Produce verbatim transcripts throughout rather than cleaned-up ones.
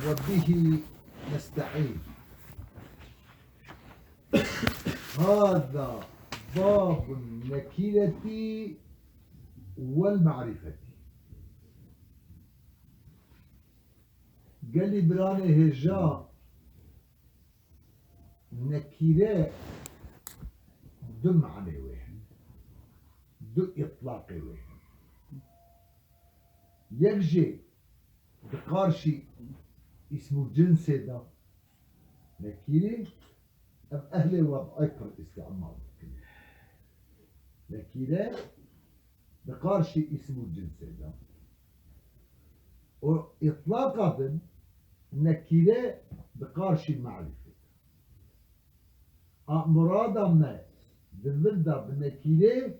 وبه نستعين. هذا باب النكرة والمعرفة. Gelî biranê hêja, nekîre du manê wê hene, du îtlaqê wê hene. Yek jê di qarşî îsm û cinsê de nekîre, ev ehlê wed'ê pir îstîmal dikin. Nekîre di qarşî îsm û cinsê de. Û îtlaqa din nekîre di qarşî marîfê de. A murada me di vir de bi nekîrê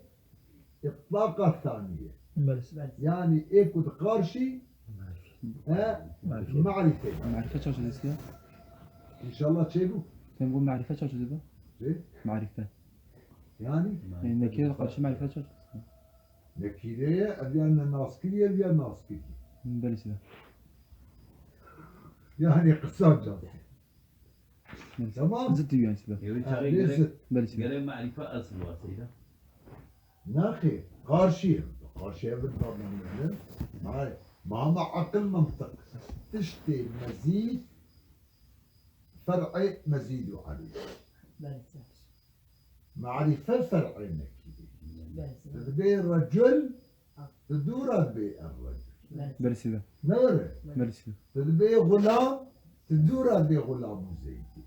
îtlaqa thanî ye. Belê. Yanî ê ku di qarşî e Marîfe. Marîfe. Marîfe çaçe dîsa? Înşallah çêbû. Sen bu marîfe çaçe dîsa? Çi? Marîfe. Yanî? Yanî nekîre di qarşî marîfe çaçe dîsa? Nekîre ye, ev ya ne naskirî ye, ev ya naskirî ye. Belê sida. Yanî qisa can. Tamam. Zid diyor yani sida. Yewî Ha, çaxê lê gerek, zid. Belê sida. Gerek marîfe esil var seyda. Naxê, qarşî ye. Qarşî ye bir babamın. Hay, mama akıl mantık. Tiştê mezîd, fer'ê mezîd û alî. Belê sida. Marîfe fer'ê nekîrî. Belê sida. Dibê recul, tu dûra dibê er recul. Belê. Belê sida. Ne were? Belê sida. Tu dibê xulam, tu dûra dibê xulam û zeydî.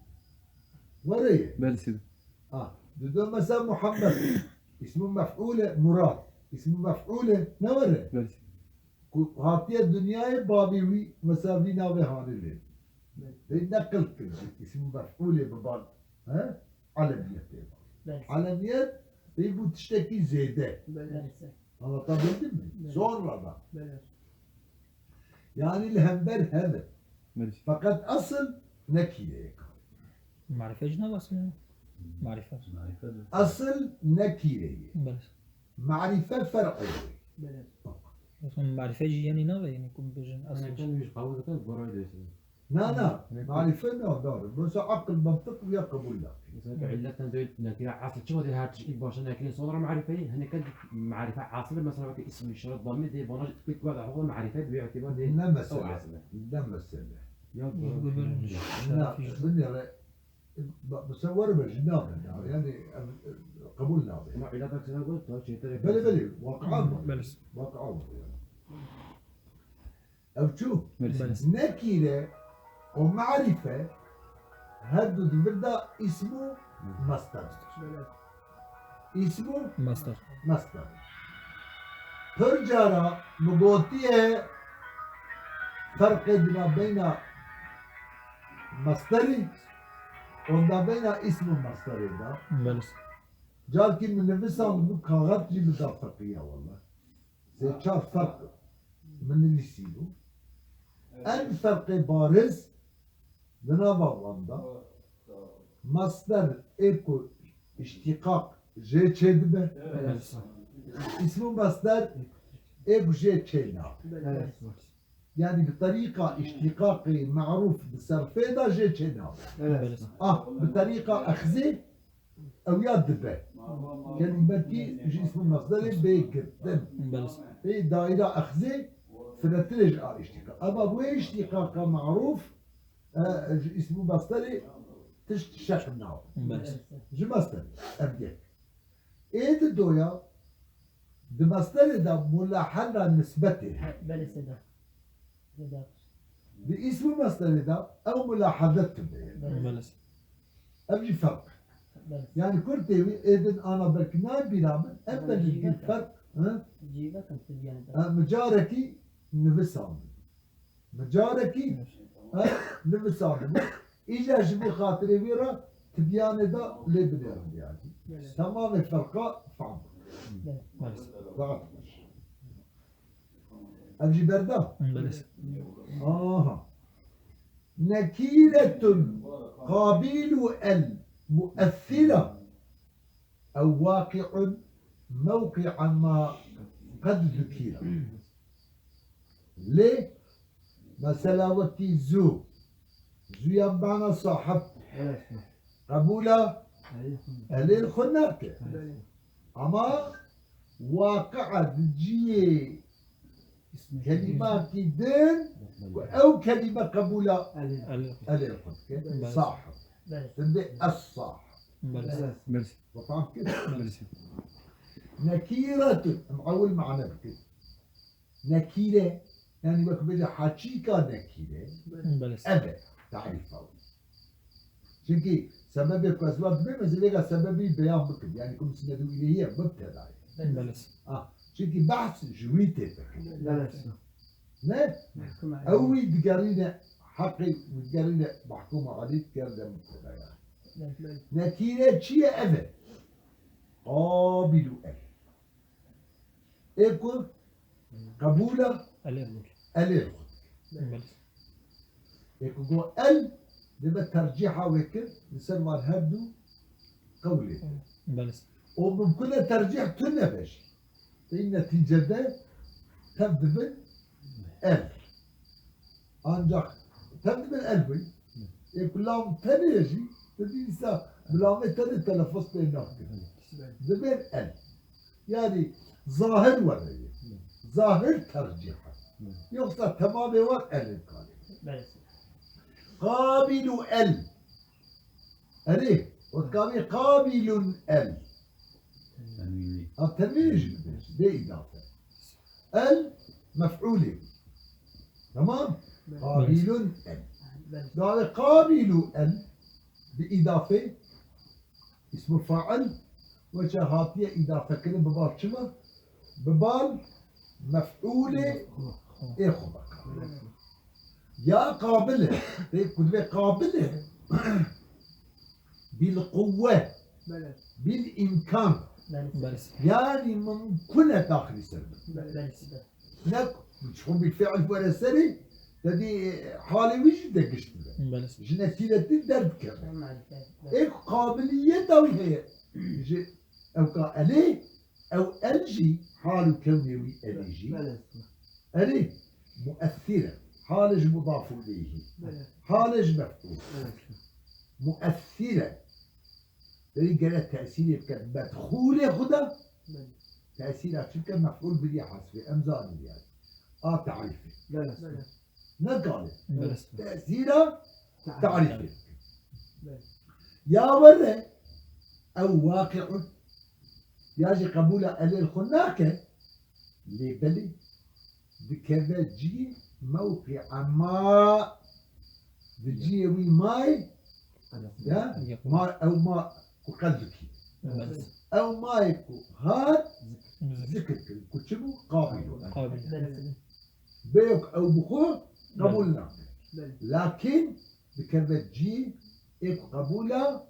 Were ye? Belê sida. Ah, tu do mesela Muhammed. Îsmû mef'ûl e, Murad. Îsmû mef'ûl e, ne were? Belê sida. Ku hatiye dinyayê bavê wî mesela vî navê hanê lê. Belê. Dê neqil kir, îsmû mef'ûlê biban, he? Alemiyetê. Belê. Alemiyet, dê bû tiştekî zêde. Belê. Anlatabildim mi? Belê. Sonradan. Belê. Yani li hember hev e. Belê. Fakat asıl nekîreyek. Marife jî nava asıl yani. Marife. Asıl nekîreyê. Belê. Marife fer'ê. Belê. Aslında marife jî yani nava yani ku bêjin asıl. Yani kendimiz kabul eken, goray diyorsun. Na, na. Hı. Marife ne, doğru. Mesela akıl, mantık ya kabul da. Mesela ki illetten de nekire asıl çıkmadı, her şey ilk başta nekire sonra marifeyi, hani kendi marife asıl mesela ki isim işaret damı diye bana ilk var da o marife bir itibar diye. Ne mesele? Ne mesele? Ya doğru. Na, bin yere, bak, mesela var mı? Ne yapayım ya? Yani, e, e, kabul ne yapayım? Ama illet aksine koy, daha çetere. Belê, belê. Vakıa mı? Belê. Vakıa mı yani? Ev çû? Belê. Nekîre û marîfe her du di vir de îsm û masder. Îsm û masder. Masder. Pir cara min gotiye ferqê di navbeyna masderî û di navbeyna îsm û masderê de. Belê. Carkî min nivisandibû kaxet jî min da feqiya wele. Sê çar ferq min nivîsîbû. En ferqê bariz di nava wan de masder ê ku îştîqaq jê çêdibe. Evet. Îsmû masder ê ku jê çênabe. Evet. Yani bi terîqa îştîqaqê merûf di serfê de jê çênabe. Evet. Ah, bi terîqa exzê ew ya dibe. Yanî belkî ji îsmê mesderê bê girtin. Belê. Ê daîra exzê firetirê ji a îştîqa. Ema wê îştîqaqa merûf, e, ji îsmê mesderê tişt şeq nabe. Belê. Ji mesderê ev yek. Ê di doya, di mesderê de mulaheza nisbetê heye. Belê sêda. Sêda. Di îsmê mesderê de ew mulahezet tune ye. Belê. Belê. Ev jî ferq. Belê. Yani kurtê wî êdin ana belkî nayê bîra min, ev Ama belkî cîvek e. Ferq, he? Cîvek e, tibyan e. E, micarekî nivisandin. Micarekî, he, nivisandin. Îca ji bo xatirê wî re tibyanê de lê binêrin yani. Belê. Temamê ferqa fam. Belê. Rahat baş. Ev jî berda? Belê. Aha. Nekîretun qabîlu el muessira ew waqi'un mewqi'a ma qed zukira. Lê Mesela wekî zû. Zû ya bana sahib. Qebûla elê li xwe nake. Ama waqi'a di cihê kelîmakî din ku ew kelîme qebûla elê li xwe dike. Sahib. Din bê es sahib. Wefam kir? Nekîretun. Em ewil mane bikin. Nekîre, yanî wek bêje heçîka nekîre, ev e tarîfa wî. Çimkî sebebê ku ez wan dibêm, ez ê vêga sebebî beyan bikim. Yanî ku musnedû îleyî ye, mubteda ye. Ah, çimkî behs ji wî tê bikin. Ne? Ew wî digerîne heqê, wî digerîne mehkûma alî digerîne mubtedaya. Nekîre çi ye? Ev e. Qabilû el. Ê ku qebûla elê xwe dike. Ê ku got el, dê me tercîha wê kir li ser wan her du qewlê de. Û mimkun e tercîh tune be jî. Ê netîcede tev dibin el. Ancak tev dibin el bû. Ê ku lam tenê jî, te dî dîsa bi lamê tenê telefuz pê nakin. Dibên el. Yanî zahir were ye. Zahir tercîh e. Yoksa temamê wan elê karê. Qabilû el. Erê, o dikarê qabilun el. Tenwînî. Ha, tenwîn jî dibêjin, bê îdafe. El mef'ûlê. Tamam? Qabilun el. Dawê qabilû el bi îdafê îsmul fail weça hatiye îdafekirin bi bal çima? Bi bal mef'ûlê ê xwe vekar. Ya qabil e. Pê ku divê qabil e. Bil quwwe. Bil imkan. Yanî mimkun e daxilî ser bin. Ne ji xwe bil fiil were serê, te dî, e, halê wî jî de gişt dibe. Ji nekîretî derdikeve. Ê ku qabiliyeta wî heye. Ji ewka elê, ew el jî, hal û kewnê wî elê jî. Erê, muessîr e. Halê ji mudaf ileyhî. Halê ji mef'ûl. Muessîr e. Erê gere tesîrê bike medxûlê xwe de. Tesîra çi bike mef'ûl biriye hesbê. Em zanîn yani. A tarîfê. Ne kalê. Tesîra tarîfê. Ya were ew waqi'un. Ya jî qebûla elê li xwe nake. Lê belê dikeve cihê mewqî'a ma, di cihê wî mayê, ya, ma, ew ma ku qel dikî. Ew mayê ku hat zikir kirin, ku çi bû? Qabil bû. Bê ku ew bi xwe qebûl nake. Lakin dikeve cî ê ku qebûla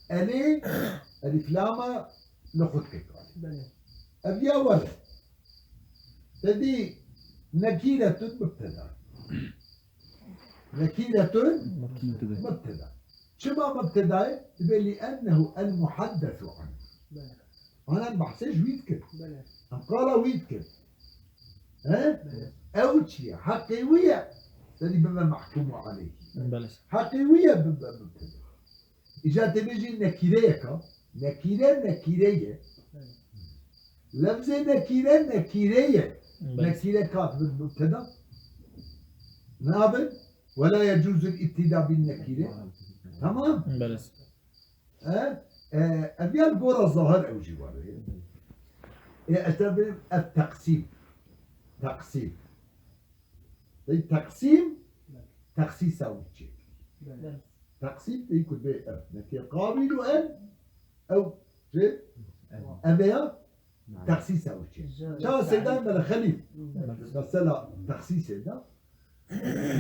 elê, elîflama li xwe dike karî. Ev ya were. Te dî nekîretun mubteda. Nekîretun mubteda. Çima mubteda ye? Dibê li ennehu el muhaddesu anhu. Ana em behsê ji wî dikin. Em qala wî dikin. He? Ew çi ye? Heqê wî ye. Serî bibe mehkûm aleyh. Heqê wî ye bibe mubteda. Îca tê bêjî nekîreyeka. Nekîre, nekîre ye. Lefzê nekîre, nekîre ye. Nekîre kat bi mubteda. Nabin. Ve la yecûzul îbtîda bin nekîre. Tamam. E, e, ev ya li gora zahir ew jî were. E, ez te bêjim ev teqsîm. Teqsîm. Ey teqsîm, teqsîsa wî çêkirî. Teqsîm ey ku bê ev. Nekê qabil û en, ew jê, ev ya, teqsîsa wî çêkirî. Çawa Seyda Mele Xelîl? Mesela teqsîsê de.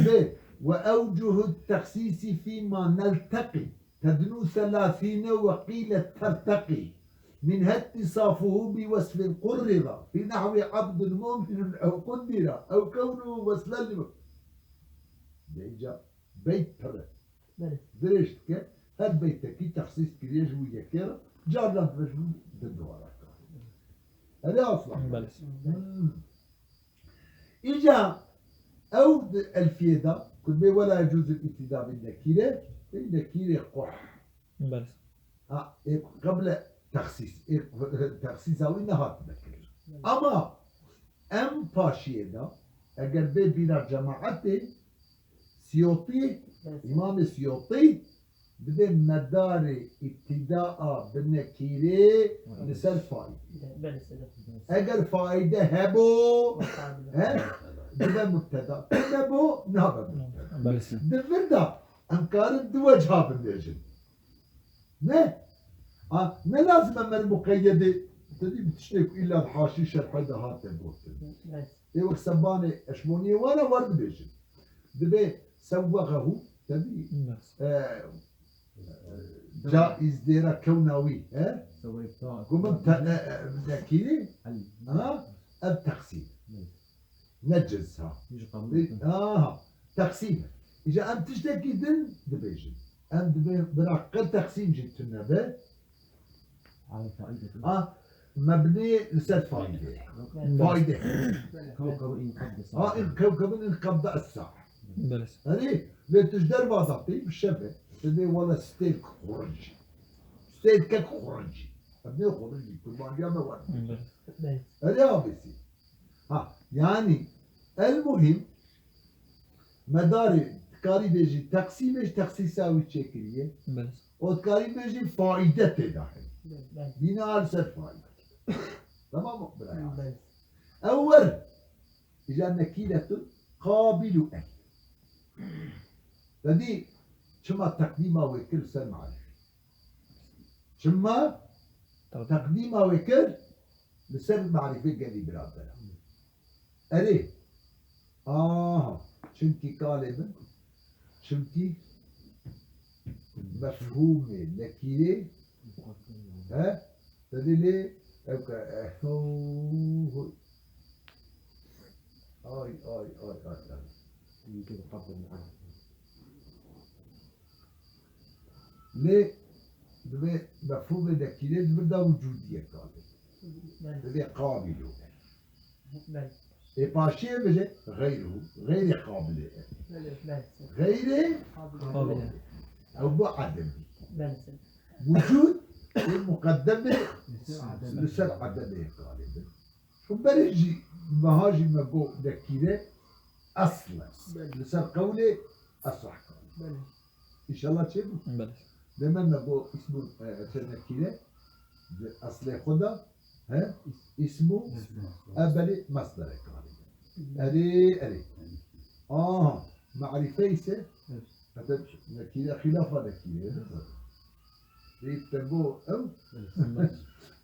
Ve, ve ewcuhu teqsîsî fîma nelteqî. تدنو ثلاثين وقيل ترتقي. منها اتصافه بوصف قرر في نحو عبد مؤمن أو قدر أو كونه وصلا لم-. Dê îca beyt pir e. Belê. Dirêj dike, her beytekî texsîs kiriye ji wî yekê re, carna dibe ji wî di dwara kar. Erê aslan. Belê. Hmm. Îca Ew di elfiyê de, ku dibê wela yecûzul îtîda bin nekîre, bin nekîre quh. Belê. Ha, ê qeble texsîs, ê texsîsa wî nehatine kirin. Ama em paşiyê de, eger bê bîra cemaetê, Siyotî, Belê. Îmamê Siyotî, dibê medarê îbtîdaa bi nekîrê li ser faîdê. Belê, sebep. Eger faîde hebo, Faîde. He? Dibe mubteda. Hebo, nabe mubteda. Belê. Di vir de em karin du wecha bibêjin. Ne? A, ne lazim e mer muqeyyedê. Te dî bi tiştê ku îlla haşî şerhê de hate gotin. Belê. Ê wek sebanê eşmoniyê wara wer dibêjin. Dibê sewwegehu, te dî, Belê. E, caiz dêra kewna wî, he? Sewwek ta- Ku min te-, e, e, nekîrî, El- ha? Ev texsîm. Belê. Ne cins ha. Hiç kabul Bi-, etmem. Aha. Texsîm e. Îja em tiştekî din dibêjin. Em dibê bira qe texsîm jî tune be. Ala faîde. Ha, mebnî li ser faîde. Belê. Faîde. Kewkebin in qabde Ha, saî. In kewkebin in qabde es-saî. Belê. Erê, lê tu ji derva de tê bi şeve. Tu dê wele stêrk xurincî. Stêrkek xurincî. Em nê xurincî, kurbaniya me wer. Belê. Belê. Erê abêsî. Ha, yanî, el muhîm, medarê, dikarî bêjî, teqsîmê ji texsîsa wî çêkiriye. Belê. Û dikarî bêjî, faîde tê de heye. Belê, belê. Bîna li ser faîde. Tamam mı? Belê. Ew wer, îja nekîretun qabilu el. Te dî çima teqdîma wê kir li ser marîfê? Çima Tabii. Teqdîma wê kir li ser marîfê gelî biradera. Erê. Aha. Çimkî kalê min. Çimkî mefhûmê nekîrê. He? Te dê lê ew ke, eh, ho, ho. Ay, ay, ay, ay, ay. Lê divê mefhûmê nekîrê di vir de wicûdiyê kalê. Belê. Divê qabilû be. Belê. Ê paşiyê bêje xeyrû, xeyrê qabilê e. Belê, belê. Xeyrê Qabilê. Qabilê. Ew bu edemî. Belê. Wicûd ê muqeddemê Li ser edemê. Li ser edemê kalê be. Û berê jî meha jî me got nekîre esl e. Belê. Li ser qewlê esah kalê. Belê. Înşallah çêbû. Belê. Deme me got îsmû, e, te nekîre di eslê xwe de, he? Îsmû, e, belê mesderê kalê. Belê. Erê, erê. Aha, marîfe ise, Evet. Heta nekîre xîlafa nekîre ye. Rê te go ew. Evet.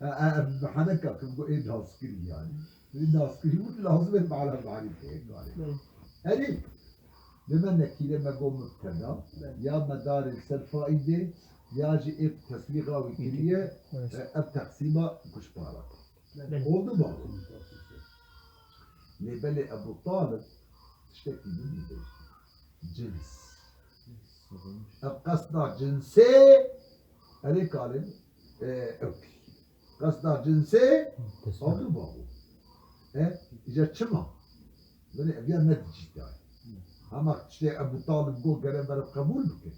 E, e, e, mehane ka kim go ê naskirî yani. Ê naskirî wî lazim e mala marîfeyê kare. Evet. Erê, deme nekîre me go mubteda, Evet. Ya me darê ser faîde, ya jî ê teswîqa wî kiriye, Evet. E, ev teqsîma kuşpara. Belê. Oldu mu? Lê belê Ebu Talib tiştekî din dibêje. Cins. Ev qesda cinsê, erê kalê, e, ew kiriye. Qesda cinsê, Teswîr. Oldu mu? E, îca çima? Belê ev ya ne dicîtay. Hema tiştê Ebu Talib got gere bere qebûl bike.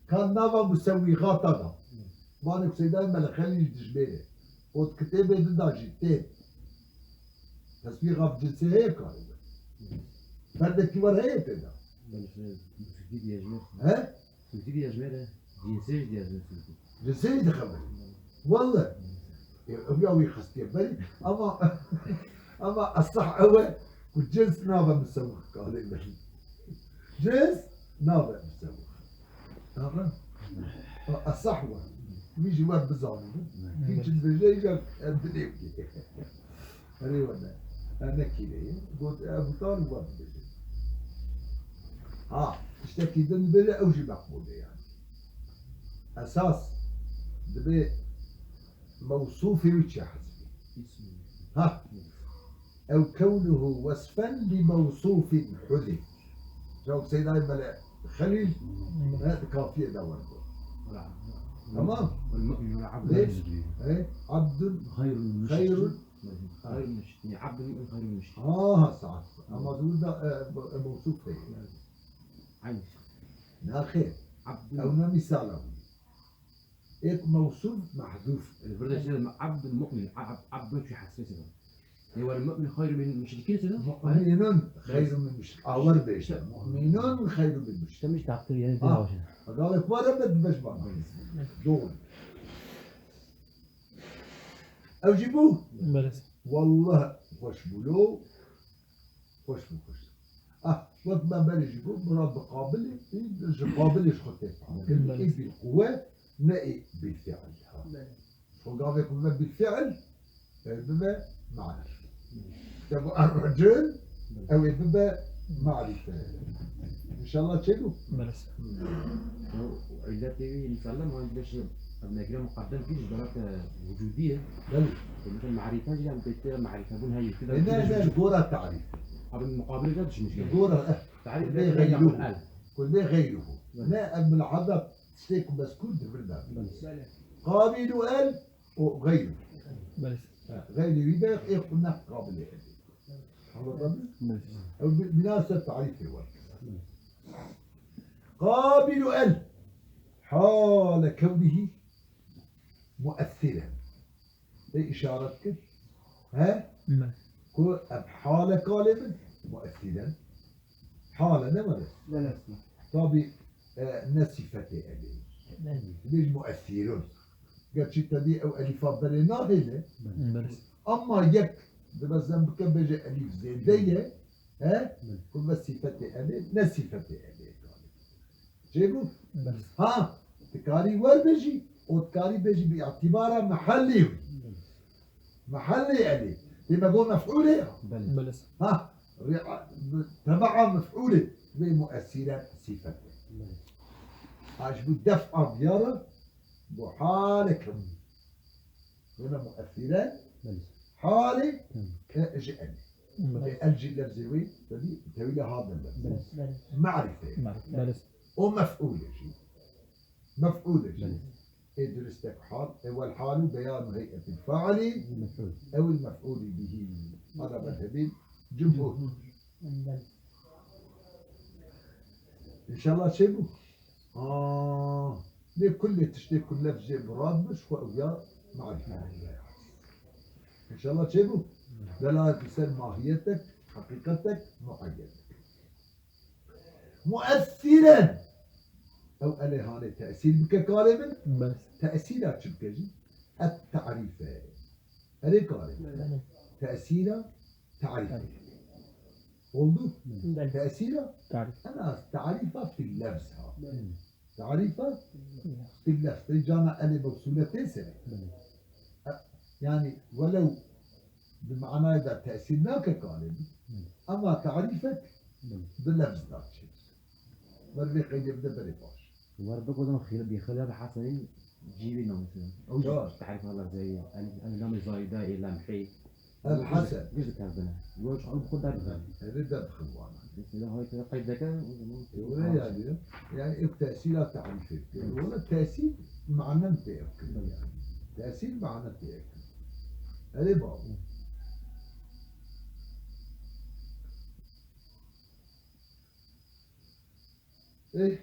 Ka nava musewîxata da. Vanê Seydayê Mele Xelîl dijmêre. Û di kitêbê din da jî tê. Teswîxa bi cinsê heye karê be. Ferdekî wer heye tê de. Belê, Tirkî dijmêre. He? Tirkî dijmêre. Cinsê jî dijmêre Tirkî. Cinsê jî dixebirî. Welle. E, ev ya wî xestiye berî. Ama, ama esah ew e ku cins nabe musewwix kalê berî. Cins nabe musewwix. Nabe? Esah we. Wî jî we bizanî. Kî çi dibêje, îcar em dilê bikê. Erê we ne. E, ne kîrê ye. Got, e, Ebu Talib we dibêje. Ha, tiştekî din dibêje, ew jî meqbûl e yani. Esas dibê mewsûfê wî çi hesibî? Ha. Ew kewnuhu wesfen li mewsûfin hudî. Çaw Seydayê Mele Xelîl, he, di kafiyê de wergo. Tamam. والمؤمن عبد Lê, رزق. He, abdun خير من مشرك. Xeyrun Xeyrû min muşrik. Yanî, abdul mu'min xeyrû min muşrik. Aha, saet. Ama burada, e, bu, e, mewsûf heye. Aynı şey. Naxêr. Abdul Ew ne mîsala wî. Êk mewsûf mehdûf. Li vir de şey, abdul mu'min, ab-, abdul şu hasreti var. Yanî, wal mu'min xeyrû min muşrikîn sene? Mu'minun xeyrû min muşrik. Awer bêje. Mu'minun xeyrû min muşrik. Sen işte yaptın yeni bir Ha. Gavê xwe re me dibeş bana. Doğru. Ew jî bû? Belê. Wallah xweş bû lo. Xweş bû, xweş. Ah, wek me berê jî got, murad bi qabilê, ji qabilê ji xwe tê fam. Belê. Ê bil quwe, ne ê bil fiil. Ha. Belê. Ji xwe gavê ku bibe bil fiil, ew bibe marif. Te got er-recul, ew ê bibe marife. Înşallah çêbû? Belê. Hmm. Û illetê wî, înşallah, ma beş ev negre muqeddem kir ji delat, e, wicudî ye. Belê. Mesela marife jî em pêtir marife bûn heye. E, ne, ne, ji gora tarîf. Abi muqabilê de düşmüş. Ji gora, eh. Tarîf Lê de geyruhu. Yakın el. Ku lê geyruhu. Belê. Ne, em mulahada tiştê ku mezkûr di vir de. Belê. Qabilû el û geyruhu. Belê. Ha, geyrî wî de ê xwe ne qabilê el. Anladın? Belê. Ew bi-, bina ser tarîfê we. Qabilû el hale kewnihi muessiren. Vê işaret kir. He? Belê. Ku ev hale kalê min muessiren. Hale ne were? Belê. Tabi, e, ne sifetê elê. Belê. Bêj muessirun. Gerçi tedî ew elîfa berê nahêle. Belê. Ama yek dibe zem bike bêje elîf zêde ye. He? Belê. Ku ve sifetê elê, ne sifetê elê kalê. Çêbû? Belê. Ha, dikarî wer bêjî, û dikarî bêjî bi îtîbara mehellê wî. Belê. Mehellê elê. Tê me got mef'ûlê ya. Belê. Belê. Ha, ri-, bi-, tebaa mef'ûlê. Vê muessiren sifet. Belê. Ha, ji bo def'a diyara, bo halê kewni. Vê me muessiren, Belê. Halê, Hı. e, ji elê. Belê. E, el jî lefzê wê, tevî, tevîle ha de lefz. Belê. Belê. Ma'rife. Ma'rife. Belê. O mef'ûl e jî. Mef'ûl e jî. Belê. Ê dirist e hal, e wel halu beyanu hey'etil fa'ili, Mef'ûl. Ew il mef'ûli bihi. Ala mezhebî cumhur. Belê. Înşallah çêbû. Aa, lê kulê tiştê ku lefzê murad bi, ji xwe ew ya marîfe. Înşallah çêbû. Delalet li ser mahiyetek, heqîqetek, muayyenek. Muessiren. Ew elê hanê tesîr bike kalê min. Bes. Tesîra çi bike jî? Et tarîfe. Erê kalê min. Bes. Tesîra tarîfe. Bes. Oldu? Bes. Tesîra? Tarîf. Ana tarifa fil lefz ha. Bes. Tarifa fil lefz. Tê cana elê mevsûle tê serê. Belê. E, yani welew bi manayê de tesîr nake kalê min. Belê. Ama tarîfek Belê. bi lefz de çêtir. Wer vê qeydê bide berê baş. Wer bigotin xil-, bi xilaf Hesenî cîvî namê. Ew jî Ya. tarîfa lefzeyî ye. Elîf, elîf namê zayîde yê lemhî. El Hesen. Giş dikevdine. Yo, ji xwe bi xwe derdixin. Evê derdixin wana. Mesela hay tira qeyd deke, o zaman Öyle yani. Yani ev tesîra tarîf et. Yani ona tesîr manen tê ev kir yani. Tesîr manen tê ev kir. Erê babo. Eh.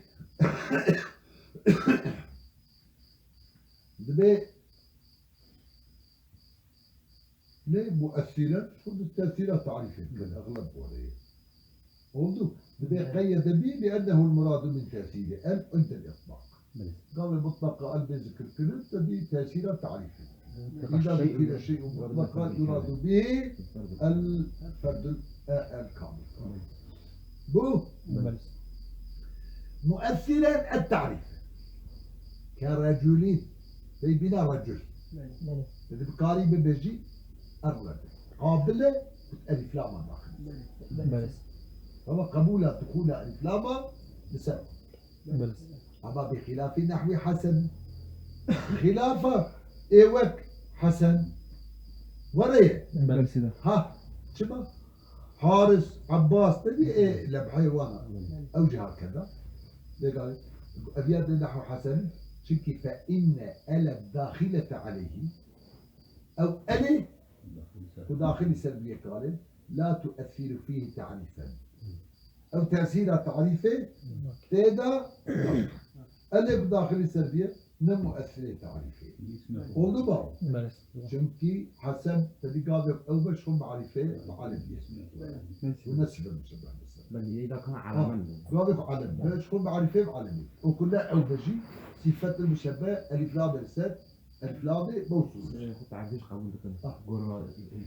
Dibe Ne muessiren, xwe bi tesîra tarîfê dikin, Belê. Exleb goreyê. Oldu. Dibe Belê. qeyyede bî, لأنه المراد من تأثير ال عند الإطلاق. Belê. Gavê mutlaqa el bê zikirkirin, te bî tesîra tarîfê. Belê. Îza Şey'un zikire şey'un mutlaqa yuradu bihi el ferdul, e, el kamil. Belê. Bu Belê. Muessiren et tarîf. Ke reculîn. Pey bîna recul. Belê. Belê. Dê bi karî bibêjî ev rebe. Qabil e, elîf lama daxil. Belê. Ama qebûla dixûla elîf lama li ser. Belê. Ama bi xilafî nehwî Hesen. Xilafa ê wek Hesen. Were ye. Belê. Ha, çima? Haris, Abbas, te dî ê lebheyê wana. Ew jî hakeza. Lêga ev ya dê nehw Hesen, çimkî fe inne ele daxilete aleyhî. Ew elê Ku daxilî ser bûye kalê, la tu'essiru fîhî ta'rîfen. Ew tesîra tarîfê tê de elê ku daxilî ser bûye ne muessirê tarîfê. Oldu mu? Belê. Çimkî heseb tedî gavê ew be ji xwe marîfê bi alem bûye. Bu ne sifir muşebbeh mesela. Belê, yê da kana Ha, alamen be. Gavê ku alem be, ji xwe marîfê bi alemê. O ku ne ew be jî, sifet muşebbeh, elif la be ser, elif la be, mewsûl. Ee, xwe tarîfê qebûl dikin. Ah. Gora.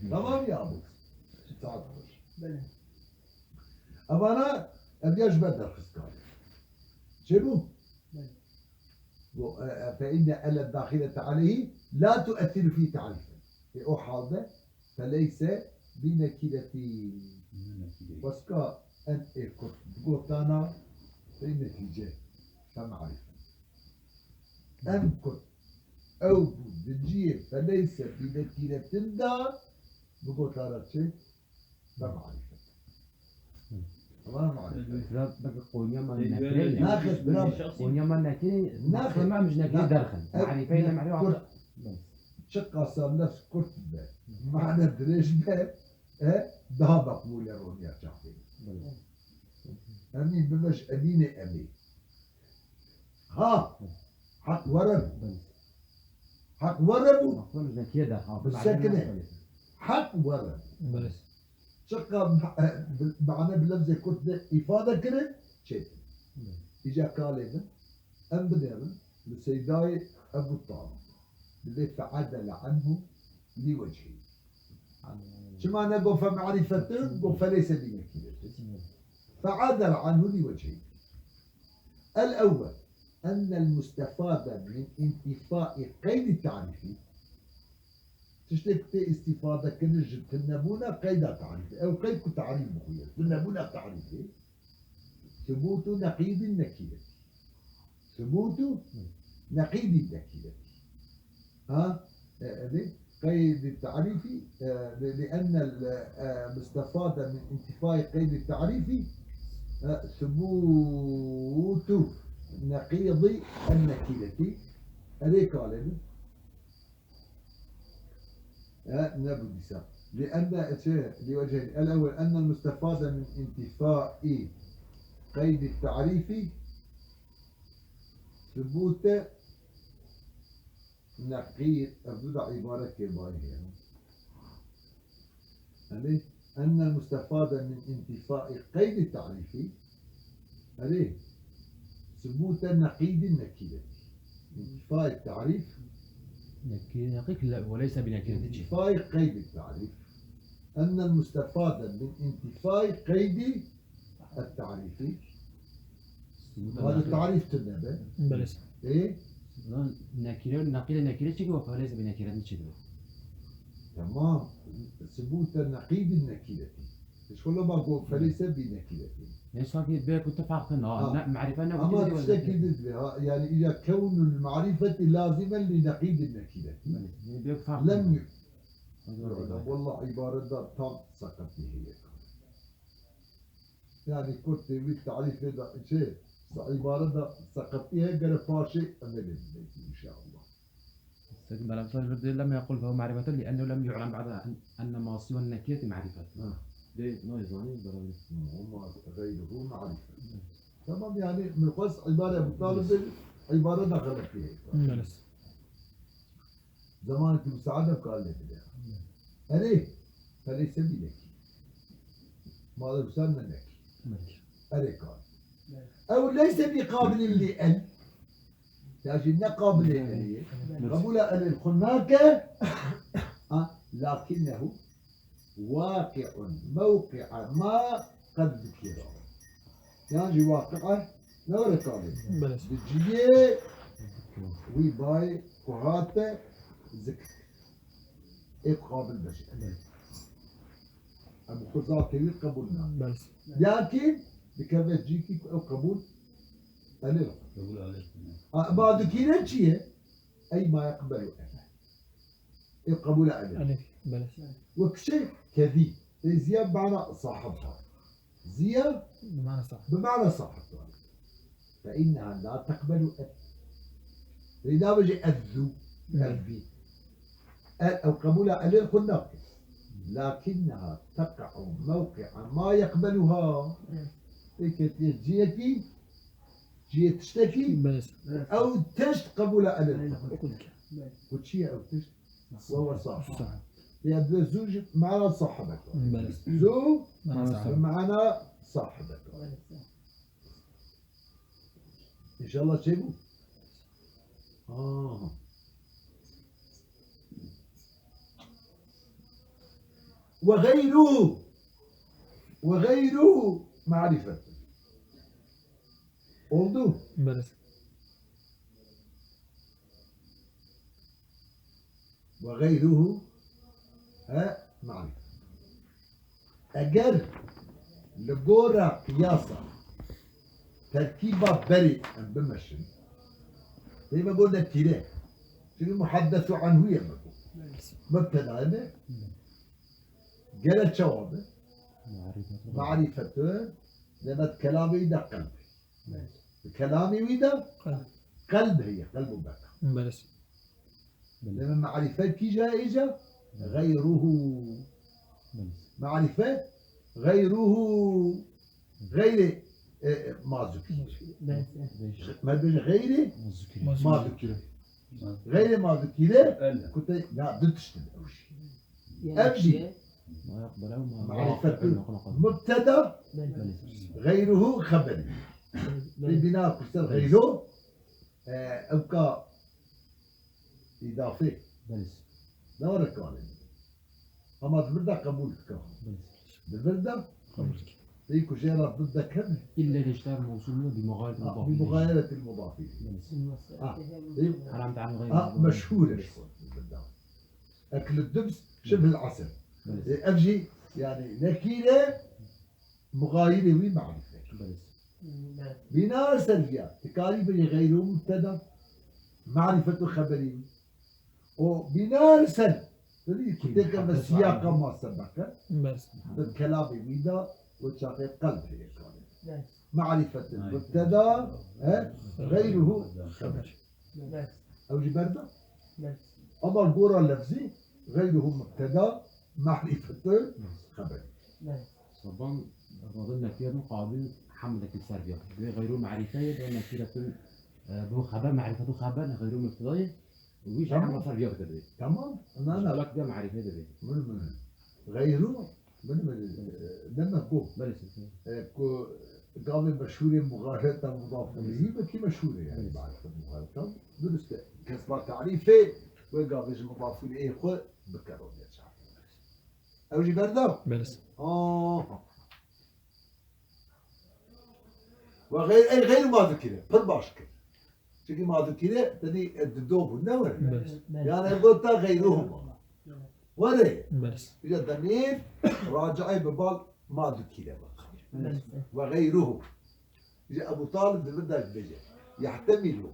Tamam ya bu. Saat xweş. Belê. Evana, ev ya ji ber derxistkar. Çêbû? Belê. Bu, e, e, fe inne ele dahilete aleyhi la tu'essiru fî ta'rifen. E, o halde feleyse bi nekiretî. Weska en ê kurt bigotana, fe netice, fe marifen. En kurt ew bû di cihê feleyse bi nekiretin de bigotana çi? Be marîfet. Hı. Tamam marîfet. Bira, belki Konya ma Tecrübe nekirê. Naxir, bira. Konya ma nekirê, Naxir. Naxir. Maxsema em ji nekirê Naxir. derxin. Ev Marîfeyle ne marîfet kurt. Çiqasa lefz kurt be, mane dirêj be, e, daha makbûl e roniya çaxê. Belê. Emî bibe ji emînê emî. Ha! Heq were bû. Belê. Heq were bû. Maxsema em ji nekirê derxin. Bi sekine. Belê. Heq were bû. Belê. Çiqa ma-, e, bi, mane bi lefzê kurt de îfade kirin, çêtin. Belê. Îca kalê din, em binêrin li Seydayê Ebu Talib. Dibê fe'edele anhu li wechî. Çima ne got fe marîfetin, got fe leyse bi nekiretin. Fe'edele anhu li wechî. El ewwel, ennel mustefade min intîfaî qeydî tarîfî. Tiştê ku tê îstîfade kirin ji tunebûna qeyda tarîfê. Ew qeyd ku tarîf bixuye. Tunebûna tarîfê. Subûtu neqîdî nekîretî. Subûtu neqîdî nekîretî. Ha? E, e, قيد التعريف، آه، لأن المستفاد من انتفاء قيد التعريف، آه، ثبوت نقيض النكرة. Erê kalê min. E, ne bu dîsa. لأن، لوجهين. الأول أن المستفاد من انتفاء قيد التعريف ثبوت نقيض، ev du da îbaret kê bayî heye. Erê, أن المستفاد من انتفاء قيد التعريف، erê, ثبوت نقيض النكرة. انتفاء التعريف. نكرة، نقيض، لا، وليس بنكرة. انتفاء قيد التعريف. أن المستفاد من انتفاء قيد التعريف. Hadi tarîf tune be. Belê. E? Lan nekire, neqîdê nekire çi ki, feleyse bi nekiretin çi dibe? Tamam. Subûte neqîdî nekireti. Şkolo ma go feleyse bi nekireti. Ne sanki bê ku tu fark kena, Ha. ne, marife ne Ama tiştekî din dibe, ha, yani îca kewnul marîfeti lazimen li neqîdî nekireti. Belê. Ne bê ku fark Lem kena. yu-, Hadi Wallah, bakalım. Wallah îbaret da tam seketî heye. Yani kurtê wî tarîfê de çi, se-, îbaret de seketî heye, gere paşê emelê bideyî inşallah. Sek Belemsar bir de lem yaqul fehu marifetun li ennehu lem yu'lem ba'de en-, enne ma siwen nekireti marifetun. Ha. De ne zanî beraber. Ama gayruhu marifet. Tamam yani, min xwest îbare Ebu Talib de îbaret de xeletî heye. Belê. Zamanekî misaade bi kar lê bide. Erê, feleyse bi nekî. Madem sen ne nekî. Erê kar. Ew leyse bi qabilin li el. Ya jî ne qabilê elê. Qebûla elê xwe nake. Ha, lakinnehu waqi'un mewqi'a ma qed zukira. Yan jî waqi'a ne were kalê. Belê. Di cihê wî bayê ku hate zikir. Ê qabil beşe. Belê. Em xwe zatê wî qebûl nakin. Belê. Lakin dikeve cîkî ku ew qebûl elê. Qebûl elê. A, ma dikîne çi ye? Ey ma yeqbelu elê. Ê qebûla elê. Elê, belê. Wek şey kedî. Ê ziya mana sahib ha. Ziya Bi mana sahib. Bi mana sahib. Fe inneha la teqbelu el. Rê nabêje ez zû, Hı. ez bî. El, ew qebûla elê xwe nake. لكنها تقع موقع ما يقبلها. Ê ketiye ciyekî, ciyê tiştekî, Belê. Ew tişt qebûla elê. Belê. Ku çi ye ew tişt? Wewe sahib. Sahib. Ya divê zû ji mana sahibek. Belê. Zû Mana sahib. Bi mana sahibek. Belê. İnşallah çêbû. Aha. Ve gayruhu. Ve gayruhu marifet. Oldu. Belê. Ve gayruhu, he, marifet. Eger li gora qiyasa terkîba berê em bimeşin, dê me got nekîre. Çünkü muhaddesu anhu ye me got. Mubteda ne? Gere çawa be? Marifetu. Marifetu, demet kelamê wî de qelb. Bi kelamê wî de Qelb. Qelb heye, qelb û beka. Belê. Lê me marife kîja êca? Gayruhu. Marife gayruhu. Gayrê, e, e, mazukî. Belê. Me bêje gayrê Mazukî. Mazukî. Mazukî. Gayrê mazukî de Öyle. Kute ya du tiştin ew jî. Ev jî. Marifetu mubteda, gayruhu xeberi. Belê. Bîna ku ser gayru, e, ewka îdafê. Belê. Ne were kalê. Ama di vir de qebûl dika. Belê. Di vir de qebûl dike. Pey ku jê re didde kevin. إلا إذا اشتهر موصول به مغايرة Ha, المضاف bi إليه. Mugayeretil mudafî. Belê. Ha, pey Haram ta'am gayr Ha, mudaf. Meşhûr e ji xwe di vir de. Ekl dibs şibh el asr. Belê. E, ev jî, yani, nekîre muxayirê wî marîfe. Belê. Bînar ser viya, tu karî bêjî gayru mubteda, marîfetu xeberî wî. O bînar ser, tu dî ku têke me siyaqa ma sebeke, Belê. Bi kelamê wî de, o çaxê qelb heye karê. Belê. Marîfetu Aynen. Mubteda, he, gayruhu xeber. Belê. Ew jî berda. Belê. Ama gora lefzî, gayruhu mubteda, marîfetu xeber. Belê. Saban, radin nekîretun qabil hamlekî ser viya. Divê gayru marîfe ye, divê nekîretun, e, bu xeber, marîfetu xeber, gayru mubteda ye. Wî jî Tamam. Hamle ser viya dikir divê. Tamam. Na, na. Alak viya marîfe divê. Min, min. Gayru, min, min, e, demek ku. Belê, siz. E, ku gavê meşhûrê muxaleta mudafûnî, belkî meşhûrê yani, Belê. Marîfet muxaleta. Durust e. Kesba tarîfê, wê gavê ji mudafûnê ê xwe bikero diye çav. Ew jî berda? Belê. Aha. Ve gayr, ey gayr mazukîre. Pir baş kir. Çünkü mazukîre, te dî, e, dido bû, ne were? Belê. Yani, gota gayruhu bana. Were. Belê. Îca demîr, raci'ê bi bal mazukîre bak. Belê. Ve gayruhu. Ji Ebu Talib di vir de dibêje. Yehtemilu.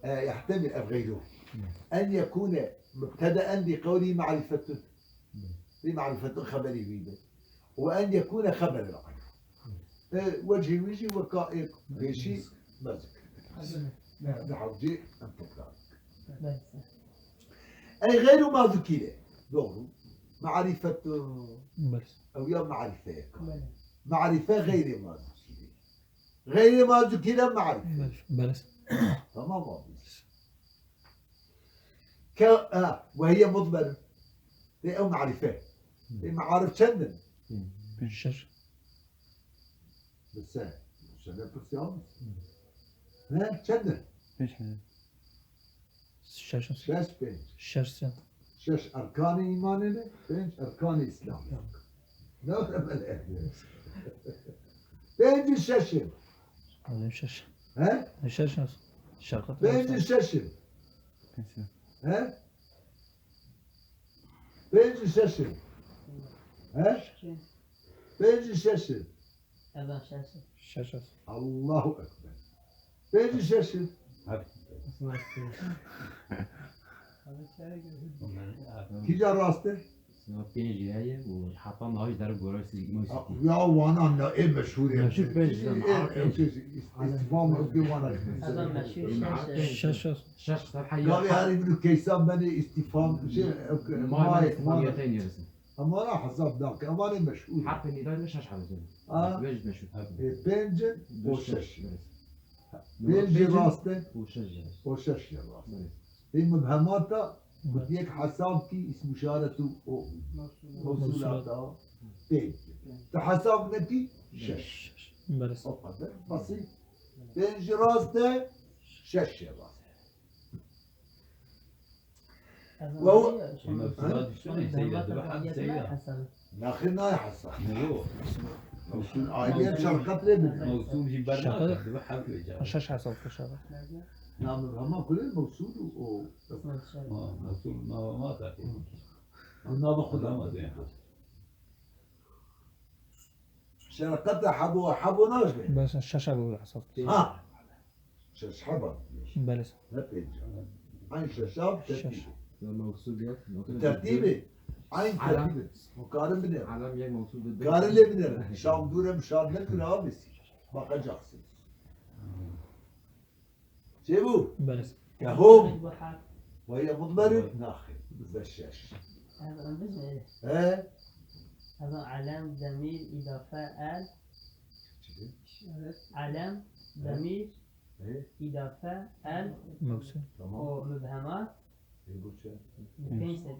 E, yehtemil ev gayru. En yekune mubtedaen bi qewlî marîfetun. Bi marîfetun xeberî wî be. Ve en yekune xeberen anhu. E, wecihê wî jî weka ê pêşî me zikir. Di hewcê em tekrar dikin. Ey gayru mazukîre. Doğru. Marîfetun. Belê. Ew ya marîfe ye. Belê. Marîfe gayrê mazukîre. Gayrê mazukîre marîfe. Belê. Belê. Tamam abi. Ke, ha, ve hiye mudmer. Ve ew marîfe. Ve marîf çend in? Pênc. Şeş. Bi se. Şeş ne pirsî abi? Ne? Çend in? Pênc hene. Şeş. Şeş, pênc. Şeş sen. Şeş erkanê îmanê ne, pênc erkanê îslamê. Ne öyle? Pênc û şeş in. Alim şeş. He? Şeş nasıl? Şarkı Pênc û şeş in. He? Pênc û şeş in. He? Pênc û şeş in. Eva şaşır. Şaşır. Allahu Ekber. Pêncî şeş in. Hadi. Kîja rast e? Sima pêncî heye û heta niha jî derin gora sî-, Ha, mosîkî. Ya wana ne ê meşhûr e. Meşhûr pênc Ê, ê, ê, ê, ê, îstîfam ewkê wana. Eva meşhûr şaşır. Şaşır. Şaşır. Gavê herî min û keysan benê îstîfam, şey, ewkê, May, may, may. May. Ama na hesab nake, ama ne meşhur. Heqê nîdayê me şeş hebin. Ha? Vê jî meşhur. E, pênc in û şeş in. Pênc jî rast e. Û şeş jî rast. Û şeş jî rast. Belê. Ê mubhemata, ku yek hesab kî, îsm û işaret û o mewsûlata pênc. Te hesab nekî, şeş. Belê. O kadar basit. Pênc jî rast e, şeş jî rast. Wew. Mevsûla diştanê seyda, dibe heb seyda. Naxir nayê hesab. Yo. Mevsûl ayrı yer şarkat re bine. Mevsûl jî bernake, dibe heb vêca. Şeş hesab kir şeş. Na mubhema kulê mevsûl û o. Ha, mevsûl mubhema ta. Ama nava xwe da. Şarkat hebo, hebo najne. Bes şeş hebo hesab. Ha. Şeş heba. Belê. Ne pênc. Eyn şeşab tertîbê. Şeş. Ya mevsûl yok. Tertîbê. Eyn tertîbê. Hûn karin binêrin. Alem yek mevsûl de. Karin lê binêrin. Şam dûr e, şad nekir abi. Bakacaksınız. Çêbû? Belê. Kehûm. Ve hiye mudmerun? Naxir. Bizde şeş. He? Hezan alem, demîr, îdafe, el. Alem, demîr, He? îdafe, el, Mevsûl. Tamam. û mubhemat. E, bu çi? Pênc sed.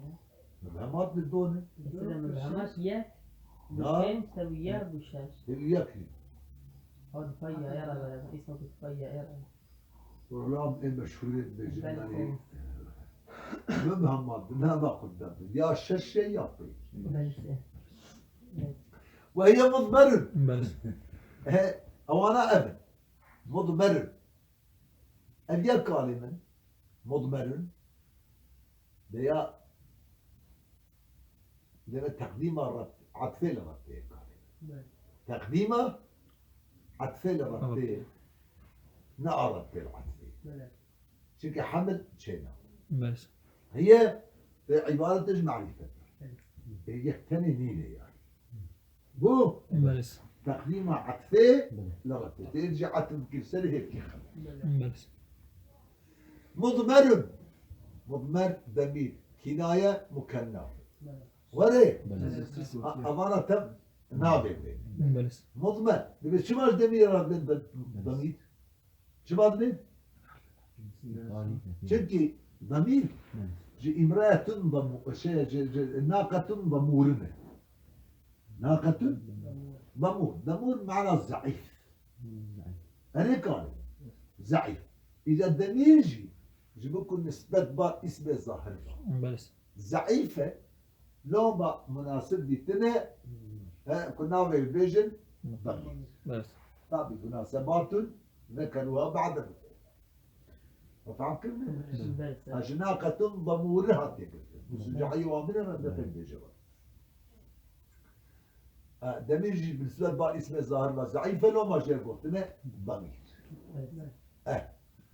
Mubhemat bi do ne? Mesela mubhemat yek, bu Ya. pênc, bu yek, bu şeş. E, yek. Hadi pay ya, ya, ya, ya, ya. Îsma ku pay ya, ya, ya. Program ê meşhûrê dibêjin, Belê. yanî, mubhemat, bi nava xwe de bin. Ya şeş e ya pênc. Belê. Ve hiye mudmerun. Belê. He, ewana ev in. Mudmerun. Ev ya kalê min. Mudmerun. De ya Deme teqdîma ret-, etfê li retê ye karê. Belê. Teqdîma etfê li retê ye. Belê. Ne a retê li etfê ye. Belê. Çimkî hemil çêna. Belê. Hiye, e, îbaret ji merîfet e. Belê. E, yek tenê nîne yani. Bu Belê. teqdîma etfê Belê. li retê. Tê jî etf bikir serê hêvkê xeber. Belê. Belê. Mudmerun. Mudmer demîr. Kinaye mukenna. Belê. Were. Belê. Ha, avana te navê bê. Belê. Mudmer. Dibe çima ji demîrê re dibên de-, Belê. demîr? Çima dibên? Çimkî demîr Belê. ji îmrayetun demu-, şey, ji, ji, naqetun demûrin e. Naqetun demûr. Demûr mana zeîf. Hmm, zeîf. Erê karê. Zeîf. Îca demîr jî ji bo ku nisbet ba îsmê zahir ba. Belê. Zeîf e, loma munasib dîtine, he, ku navê bêjin, demîr. Belê. Tabi munasebatun zekeruha ba'de. Fehm kirin? Belê. Ha, ji naqetun demûri hatiye girtin. Musûcayî wa min e, me pê bêje we. Ha, demîr jî bi nisbet ba îsmê zahir ve zeîf e, loma jê gotine demîr. Belê. Eh.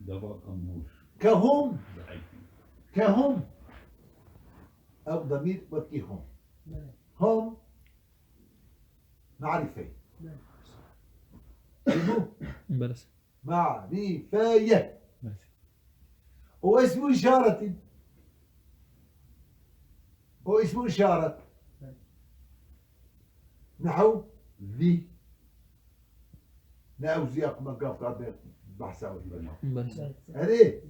Deva demûr. Kehum. Zeîf. Kehum. Ew demîr wekî hum. Belê. Hum. Marîfe. Belê. Çi bû? Belê. Marîfe ye. Belê. O ismu işaretî. O ismu işaret. Belê. Nehu zî. Ne ew zîya ku me gav kar de behsa wê bena. Belê. Erê,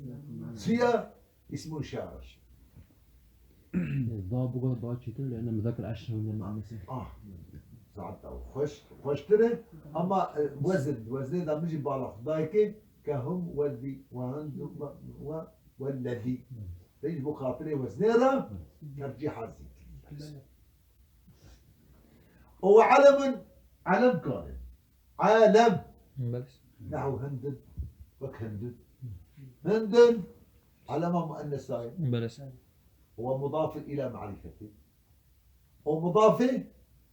çi ya? Îsmû şaş. Da bu kadar daha çetin, lene müzakir eşrefin de manası. Ah, zaten xweş, xweştir e, ama, e, wezin, wezinê de min jî bala Xwedayê kê, ke hum, wezî, we hindu, we, we, wellezî. Te jî bo xatirê wezinê re tercîha zî kir. O we elemin, elem kane. Elem. Belê. Nehu hindin, wek hindin. Hindin, elema muennesaye. Belê. Ve mudafin ila marifeti. O mudafi,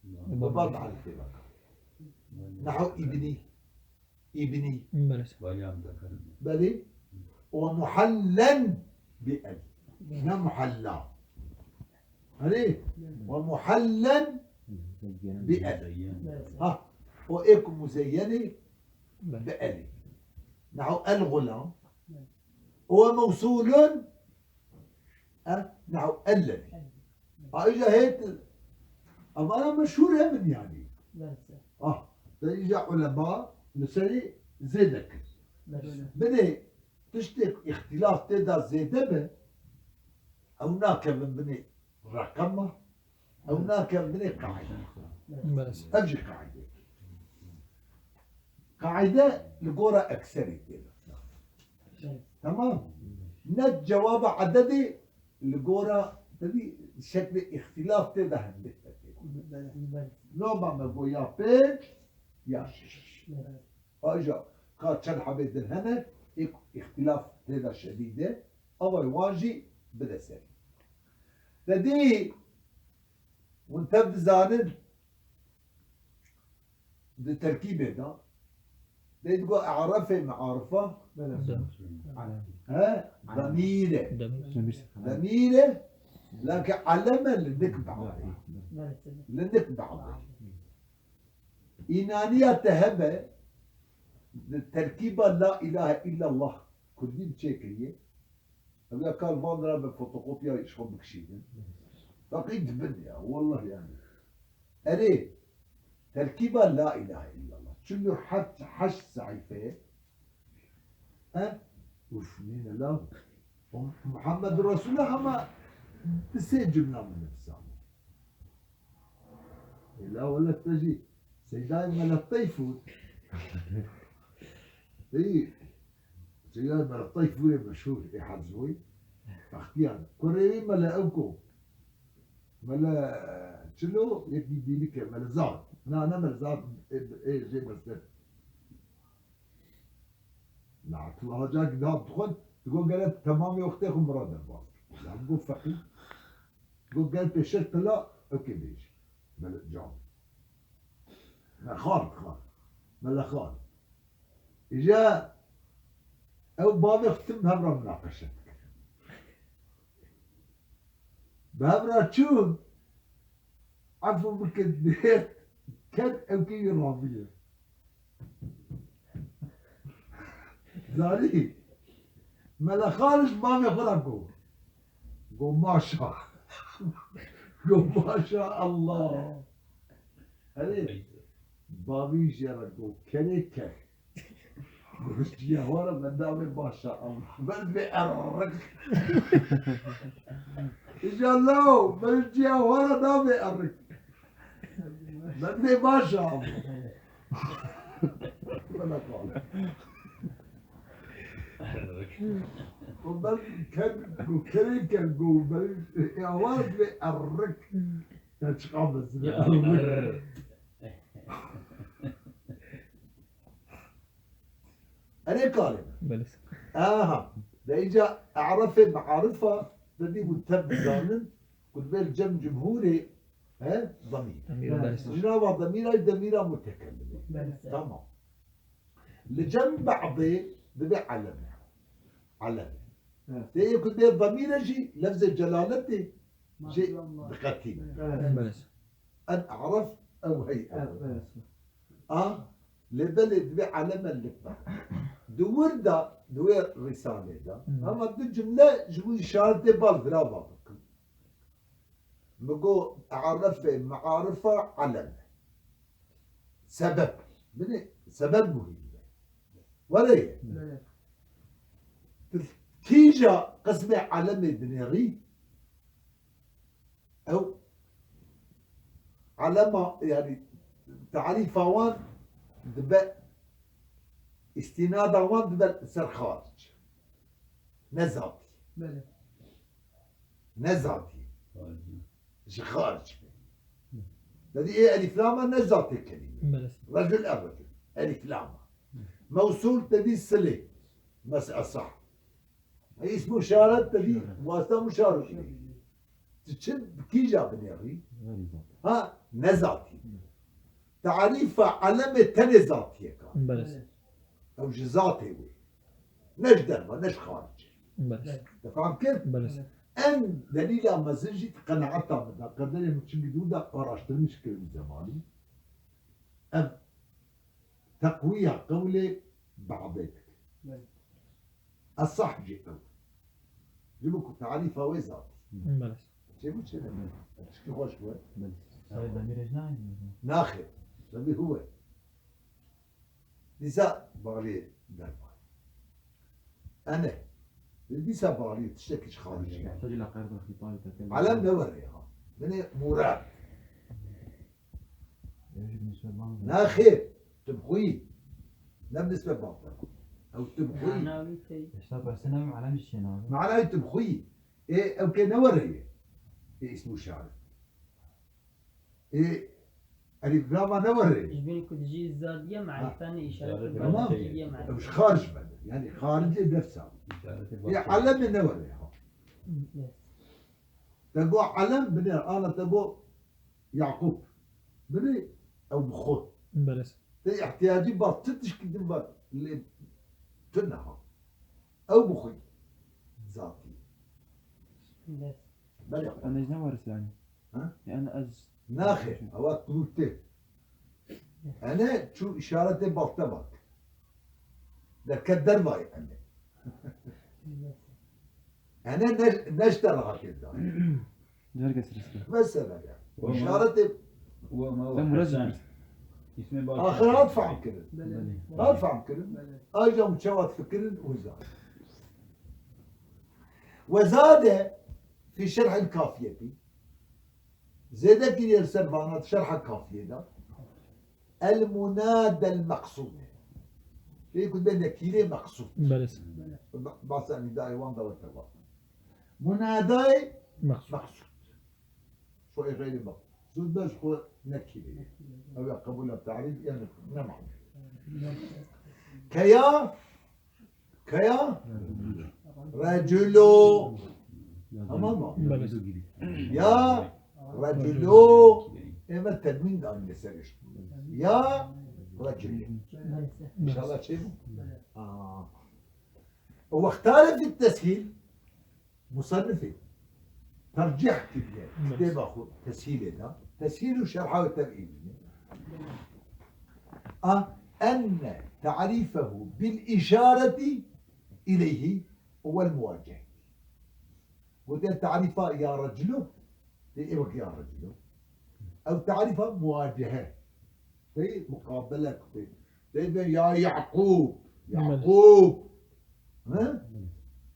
Belê. Mudaf marifeti bak. Nehu ibni. Ibni. Belê. Belê. Ve muhallen bi el. Ne muhalla. Hani? Ve muhallen bi el. Ha, o ê ku muzeyyenî bi elî. Nehu el gulam. O mewsulun, e, nehu ellezî. Ayrıca hêt, Evana meşhûr hebin yanî. Belê. Ah, te îja ulema li serî zêde kir. Belê. Binê tiştê îxtîlaf tê de zêde be, ew nakevin binê reqema, ew nakevin binê qaîde. Belê. Ev jî qaîde. Qaîde li gora ekserî tê de. Belê. Tamam. Ne cewaba ededê li gora, tevî şeklê îxtîlaf tê de hindik tê. Belê, belê. Loma me got ya pênc ya şeş. Belê. Ayrıca ka çend hebê din hene, ê îxtîlaf tê de şedîd e, avay wan jî bide serî. Te dî hûn tev dizanin, di terkîbê de, dê digo e'refê me'arifa, Belê. He? Demîr e. Demîr. Demîr e, lakin elem e li nik be'dê. Belê. Li nik be'dê. Înaniya te hebe, di terkîba la ilahe illallah kurdî bi çêkiriye. Ev ya kar van ra be fotokopya ji xwe bikişînin. Feqî dibin ya, wallah yani. Erê, terkîba la ilahe illallah. Çil û heşt, heşt sehîfeyê. He? Uf, nîne la. O Muhammed Resulullah ama di sê cümle min nivîsand. Ê la welet te jî Seydayê Mele Teyfûr. Ey, Seydayê Mele Teyfûrê meşhûr ê Hezûyê. Bextiyan. Kurê wî Mele Ewko. Mele Çilo, yekî dîlike, Mele Zad. Na, ne Mele Zad, ê, ê, jê Mele Zad. Ne'tullah Hoca ki da dixwend, digo gere temamê wextê xwe min re derbas. Ya digo feqî. Digo gel pêşer tila, ew kê bêjî. Mele Can. Me Xalid, Xalid. Mele Xalid. Îja ew bavê xwe tim hev re minaqeşe dikir. Bi hev re çûn, efû bikin, ker ew kê wî raviye. Zarî, Mele Xalid bavê xwe re got. Got, "Maşa." Got, "Maşa Allah." Erê, bavî jê re got, "Kerê ker." Got, "Ciya xwe re me navê maşa Allah." Ber bê errik. Îja law, ber ciya xwe re navê errik. Ben de maşa Allah. Bana kal. O ben ken, go kerê ken, go ben, e, awaz ve errik. Ya çıkamaz. Ya, errik. Erê kalê. Belê. Aha. De îca e'refê me'arifa, de dî bû tev dizanin, ku dibê li cem cumhurê, he, demîr. Demîr, belê. Ji nava demîra, demîra mutekellimê. Belê. Tamam. Li cem be'dê dibê elem e. Elem e. Evet. De yê ku dibê demîr e jî lefzê celaletê jê diqetîne. Evet. Belê. En a'raf ew hey ew. Evet, evet. A, lê belê divê eleme li be. Di wir de, di wê rîsalê de. Hmm. Ama du cumle ji bo îşaretê bal vira va bikim. Mi got, e'refe, me'arifa, eleme. Sebeb. Binê, sebeb muhîm e. Were ye. Evet. Tu kîja qismê elemê dinêrî, Ew elema, yani tarîfa wan dibe, îstînada wan dibe ser xaric. Ne zatî. Belê. Ne zatî. Xaric. Ji xaric be. Dedî ê elîflama ne zatê kelîme. Belê. Recul ev recul. Elîflama. Mewsûl dedî silê. Mes esah. Îsm û işaret de dî, wasta muşaret de dî. Tu çi bi kîja binêrî? Ha, ne zatî. Tarîfa elemê tenê zatiyek a. Belê. Ew ji zatê wê. Ne ji derva, ne ji xaricê. Belê. Te fam kir? Belê. En delîla mezin jî qenaeta min de, qederê min çimkî dû de araştirmiş kirin zemanî. Ev teqwiya qewlê be'dê dike. Belê. Esah jî ew. Ji bo ku tarîfa wê zatî. Belê. Çêbû çi ne? Tişkî xweş bû. Belê. Sayê Demîrê jî nayê? Naxê. Tabii huwe. Dîsa bağlî derman. Ene. Dîsa bağlî tiştekî ji xaricî. يحتاج إلى قرض خطابي تكلم. Elem ne were ha. Binê murad. Naxê. Tim xuyî. Ne bi nisbet bab. Ew tim xuyî. Manawî tey. Esta persine mi alem şena. Manawî tim xuyî. Ê, ew kê ne were ye. Ê, îsmû şaret. Ê, elîf lama ne were? Ji bin ku dijî zadiye, ha, merife ne, îşaretê, tamam, merife ye, merife. Ew ji xaric be. Yani xaricê nefsa. Ê, elem ne were ha. Yes. Te got elem bine, ana te got Yaqûb. Bine ew bi xwe. Belê. Te ihtiyacî ba ti tişkî din ba lê tu niha. Ew bi xwe zatî. Yes. Belê xwe. Em ê ji ne waris yani? Ha? Yani ez Naxê, ewa tu tê. Ene çû îşaretê baltemak. Derket dervayê ene. Ene ne, neşte rahatê da. Derge siriste. Mesela ya. Wema- Îşaretê Wema Sen Murat Hasan. Îsmê baş. Axir hat fehm kirin. Belê. Hat fehm kirin. Belê. Aja û çawa fikirin û zan. Ve zade fi şerhil kafiyeti. Zêde kiriye li ser vana şerha kafiyê de. El munadel meqsûd. Pê ku be nekîrê meqsûd. Belê. Ba-, basa nîdayê wan de wete va. Munadayê Meqsûd. Meqsûd. Xwe ê xeyrê meqsûd be ji xwe nekîrê. Ew ya qebûla tarîf yani ne mane. Keya Kaya? Reculo. Tamam mı? Belê. Ya reculo. Eve tedwîn de aynı ser iş. Ya reculo. İnşallah şey bu. Aa. O wextare fit teshîl. Musannifê tercih kiriye, kitêba xwe teshîlê de, teshîl û şerha wê tevî bîne. A, enne ta'rîfehu bil îşareti ileyhi huwel muwaceh. Gote tarîfa ya reculu, tê ê wek ya reculu. Ew tarîfa muwacehe. Tê muqabele kutê. Tê de ya Yaqûb. Yaqûb. He?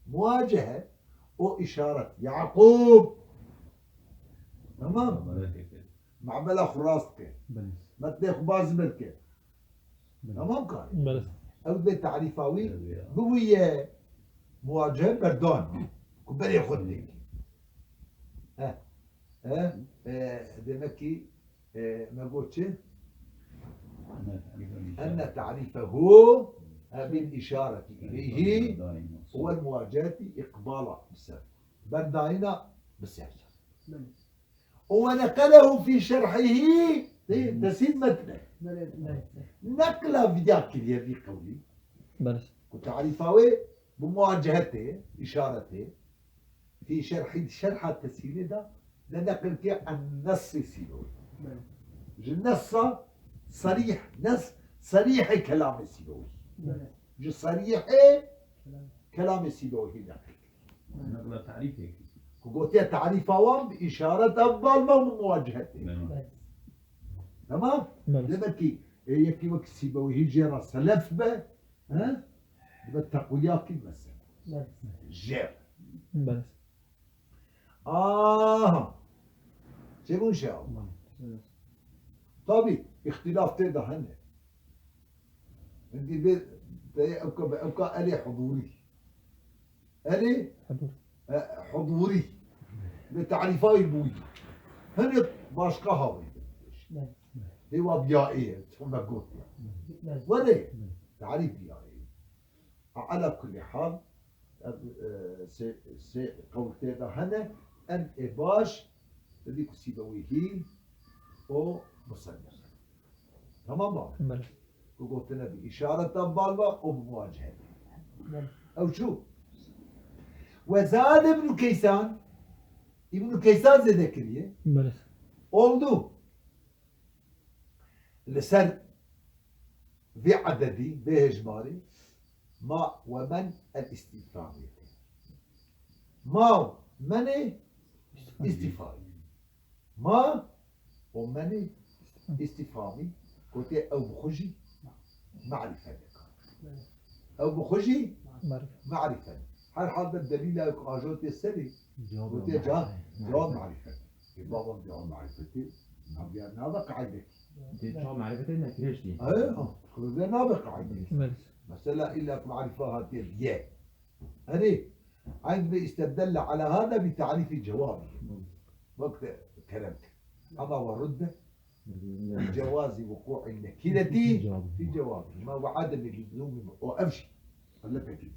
Muwacehe. O işaret. Yaqûb. Tamam. Mabela xwe rast ke. Belê. Metnê xwe bazibir ke. Belê. Tamam kar. Belê. Ew de tarîfa wî. Belê ya. Bi wî ye muwacehe berdan. Ku berê xwe dê. He. He? E, demek ki, e, me got çi? Enne ta'rîfehu, e, bil işareti ileyhi, huwel muwaceheti iqbala bi ser. Berdayîna bi ser. Belê. Û ve neqelehu fî şerhihi, tê, tesîl metne. Belê, belê. Neqla viya kiriye vî qewlî. Belê. Ku tarîfa wê bi muwacehetê, işaretê, fî şerhî, şerha tesîlê de, de neqil kiriye en nessî Sîlawî. Belê. Ji nessa serîh, nes, serîhê kelamê Sîlawî. Belê. Ji serîhê Kelam. Kelamê Sîlawî neqil kiriye. Neqla tarîfê. Ku gotiye tarîfa wan bi îşareta balma û muwacehetê. Belê. Belê. Tamam? Belê. Demek ki, e, yekî wek Sîbawî jê re selef be, he? Dibe teqwiyakî mesela. Belê. Jê. Belê. Aha. Çêbûn şew. Belê. Tabî, îxtîlaf tê de hene. Hindî bê, bê ewka, bê ewka elê hudûrî. Elê, hudûr. E, hudûrî. Bi tarîfayî bûyî. Hinek başka hawî. Belê. Hêwa biyayê, çi me got ya. Belê. Were, tarîf biyayê. Ala kulli hal, ev, e, sê, sê qewl tê de hene, em ê baş, dibî ku Sîbewîhî û musennif. Tamam mı? Belê. Ku gotine bi îşareta balva û bi muwacehe. Belê. Ew çû? Ve zade Ibn Keysan, Ibn Keysan zêde kiriye. Belê. Oldu. Li ser vê ededî, vê hejmarî, ma we men el îstîfhamiyetê. Ma û menê îstîfayî. Ma Û menî îstîfamî, gotiye ew bi xwe jî marife dikare. Ew bi xwe jî Marife. marife. Her halde delîla ku ajotê serî, Cevabê gotiye ca-, marife. cevab marife. Ê baba cevab marifetê, nabiya nabe qaidekî. Dê çawa marifetê nekirêj dî. Aye, ha, kurve nabe qaidekî. Belê. Mesela illa ku marife hatiye diye. Erê, eyn bi istedelle ala hada bi ta'rîfî cevabî. Wek te kerem kir. Ama ve rudde bi cewazî wuqu'i nekîretî fi cevabî. Ma ve ademi lüzumi, o ev jî. Elbette ki.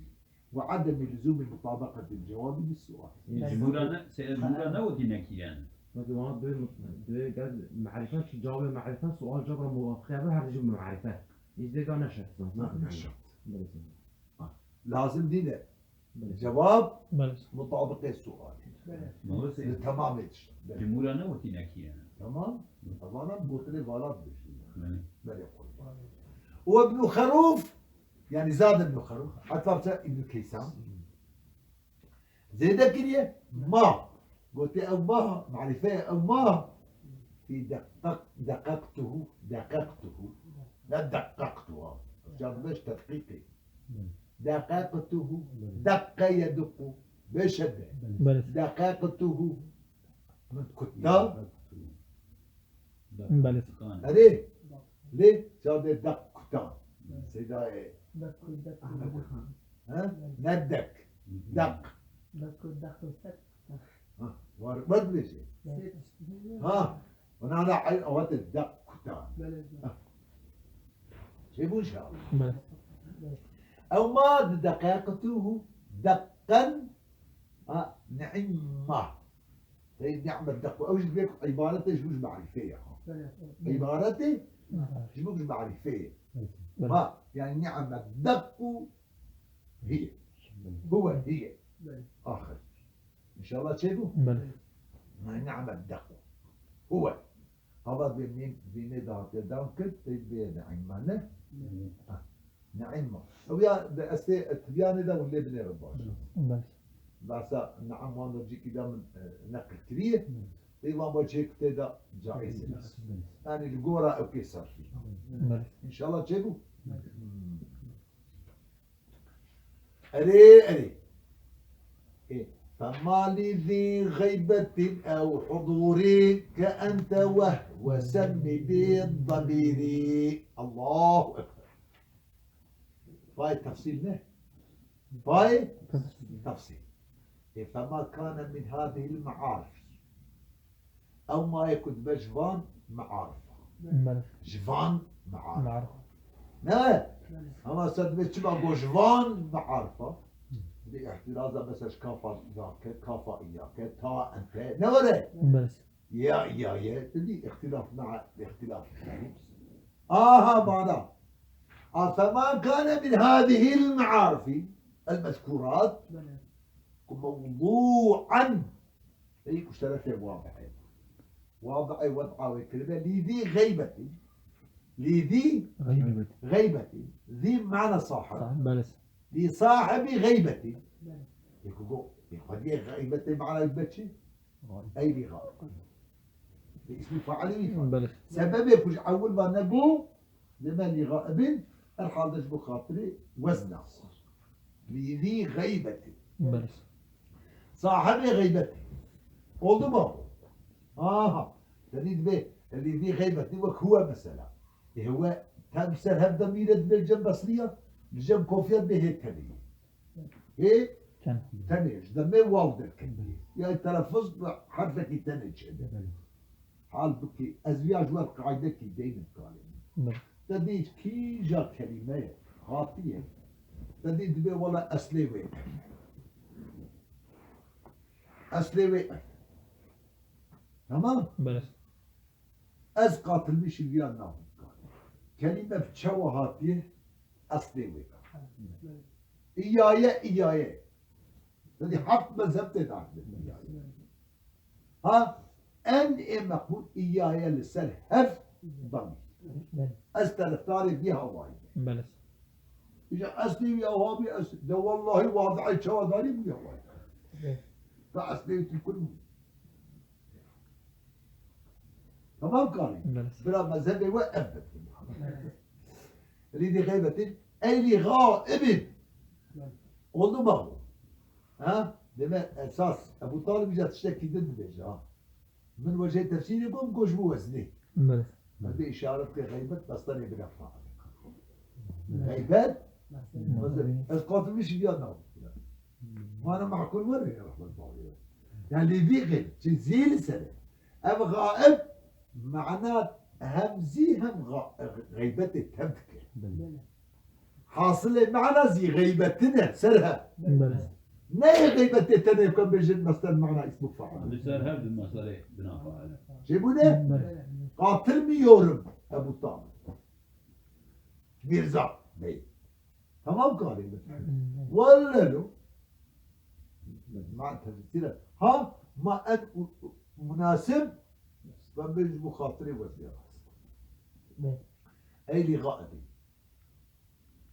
Ve ademi lüzumi mutabaqeti cevabî bi sual. Cumhura ne, se-, cumhura ne wekî nekîren. Wekî wana duyê mut-, duyê gel marife çi cevabê marife sual cevabra muwafiqe be her jî marife. Îzdê ga neşe. Na, neşe. Belê. Ha, lazim dîne. Belê. Cevap Belê. mutabiqê sualê. Belê. Li tamamê tişt. Belê. Cumhura ne wekî nekîren. Tamam. Evana gotinê valat dişt. Belê. Belê qurban. Û Ibn Xerûf, yani Zad Ibn Xerûf, heta biçe Ibn Keysan. Zêde kiriye, ma. Gotiye ew ma, marîfe ye, ew ma. Fî deqeq-, deqeqtuhu, deqeqtuhu. Ne deqeqtuha. Ca dibe ji tedqîqê. Deqeqtuhu, deqe yediqu. Bê şedde. Belê. Deqeqtuhu. Min kutta. Belê. Erê, lê ca dê deq kutan. Seydayê. Deq, deq. He? Ne dek. Deq. Deq, deq, deq. Ha, var, var dibêjê. Belê. Ha, ona da ay, awate deq kutan. Belê. Ha. Çêbû şa. Belê. Ew ma di deqeqituhu deqen, ha, ni'imma. Tey ni'met dequ. Ew jî dibê ku îbaretê ji bo ji marîfê ye. Belê. Îbaretê ji bo ji marîfê ye. Belê. Ha, yani ni'met dequ hiye. Huwe hiye. Belê. Axir. İnşallah çêbû. Belê. Ma ni'met dequ. Huwe. Hava vê nê-, vê nê de hatiye dam kir, tey bê de eymane. Belê. Ha. Ne'îma. Ew ya di estê tibiyanê de hûn lê binêrin baş. Belê. Behsa ne'em wan de cîkî de min, e, neqil kiriye. Belê. Ê wan ba cihê kutê de caiz e. Belê. Yani li gora ew kê serfî. Belê. İnşallah çêbû. Belê. Hmm. Erê, erê. Ê, فما لذي غيبة أو حضور كأنت وهو سم بالضمير. Allahu Ekber. Payê tefsîl ne? Payê tefsîl. Ê, فما كان من هذه المعارف. Ew ma ye ku dibe ji van mearifa. Belê. Ji van mearifa. Mearifa. Ne? Ama sen dibe çima got ji van mearifa? Bi îhtiraza mesela ji kafa îyake, kafa îyake, ta ente. Ne were? Belê. Ya, ya, ye. Dedi, ihtilaf, ma ihtilaf. Aha, mana. فما كان من هذه المعارف المذكورات Belê. موضوعا. Ey, ku şerefê wadi'ê. Wadi'ê wed'a wê kiribe. Lî zî xeybetî. Lî zî Xeybet. xeybetî. Zî mana sahib. Sahib, belê. Lî sahibi xeybetî. Belê. Ê ku go, ê xwediyê xeybetê mana dibe çi? Ey lî xaib. Ê ismî failî wî fa. Belê. Sebebê ku ji ewil ve ne go, Deme lî gaibin, her halde ji bo xatirê wezna. Lî zî xeybetî. Belê. Sahibê xeybetî. Oldu mu? Aha. Tenî dibê, lî zî xeybetî wek huwe mesela. Ê huwe tem ser hev demîre dibê cem besriya, li cem kofiya dibê hê tenê. Hê Ten. tenê, ji demê waw derketiye. Yani telefuz bi herfekî tenê çêdibe. Belê. Halbukî ez viya ji we qaydekî deynim kalê. Belê. Te dî kîja kelîmeyê hatiye. Te dî dibê wela eslê wê ev. Eslê wê ev. Tamam? Belê. Ez qatilmişim viya navî kalê. Kelîme bi çawa hatiye? Eslê wê ev. Îyaye, îyaye. Te dî heft mezheb tê dahil. Ha, en ê meqbûl îyaye li ser hev damî. Belê. Ez terefdarê vî hawayî me. Belê. Îja eslê wî ew habî ez de wellahî wadi'ê çawa darî bû hawayî. Belê. Te eslê wî tu kul bû. Tamam karî. Belê. Bira mezhebê we ev be. Lîdî xeybetî, ey lî xaibîn. Oldu mu? Ha? Deme esas, Ebu Talib îca tiştekî din dibêje ha. Min wecê tefsîrê got, got ji bo weznê. Belê. Min de îşaret ke xeybet, bestenê bira faal. Xeybet, ez qatilmişim ya nav. Mana makul were ya rahmet bağlı. Yani lîdî xeyr, çi zî li sere. Ev xaib, mana hem zî hem xa-, xeybetê tev dike. Belê. Hasilê mana zî xeybetin e, ser he. Belê. Ne yê xeybetê tenê ku bêjin mesel mana ismu faal. Li ser her du meselê bina faal. Çi bûne? Belê. Qatil mi yorum Ebu Talib. Mirza Bey. Tamam karî min. Welle lo. Ma tefsîre. Ha, ma en u-, u-, munasib, ben bêjim bu xatirê wezî rast. Eylî xaibî.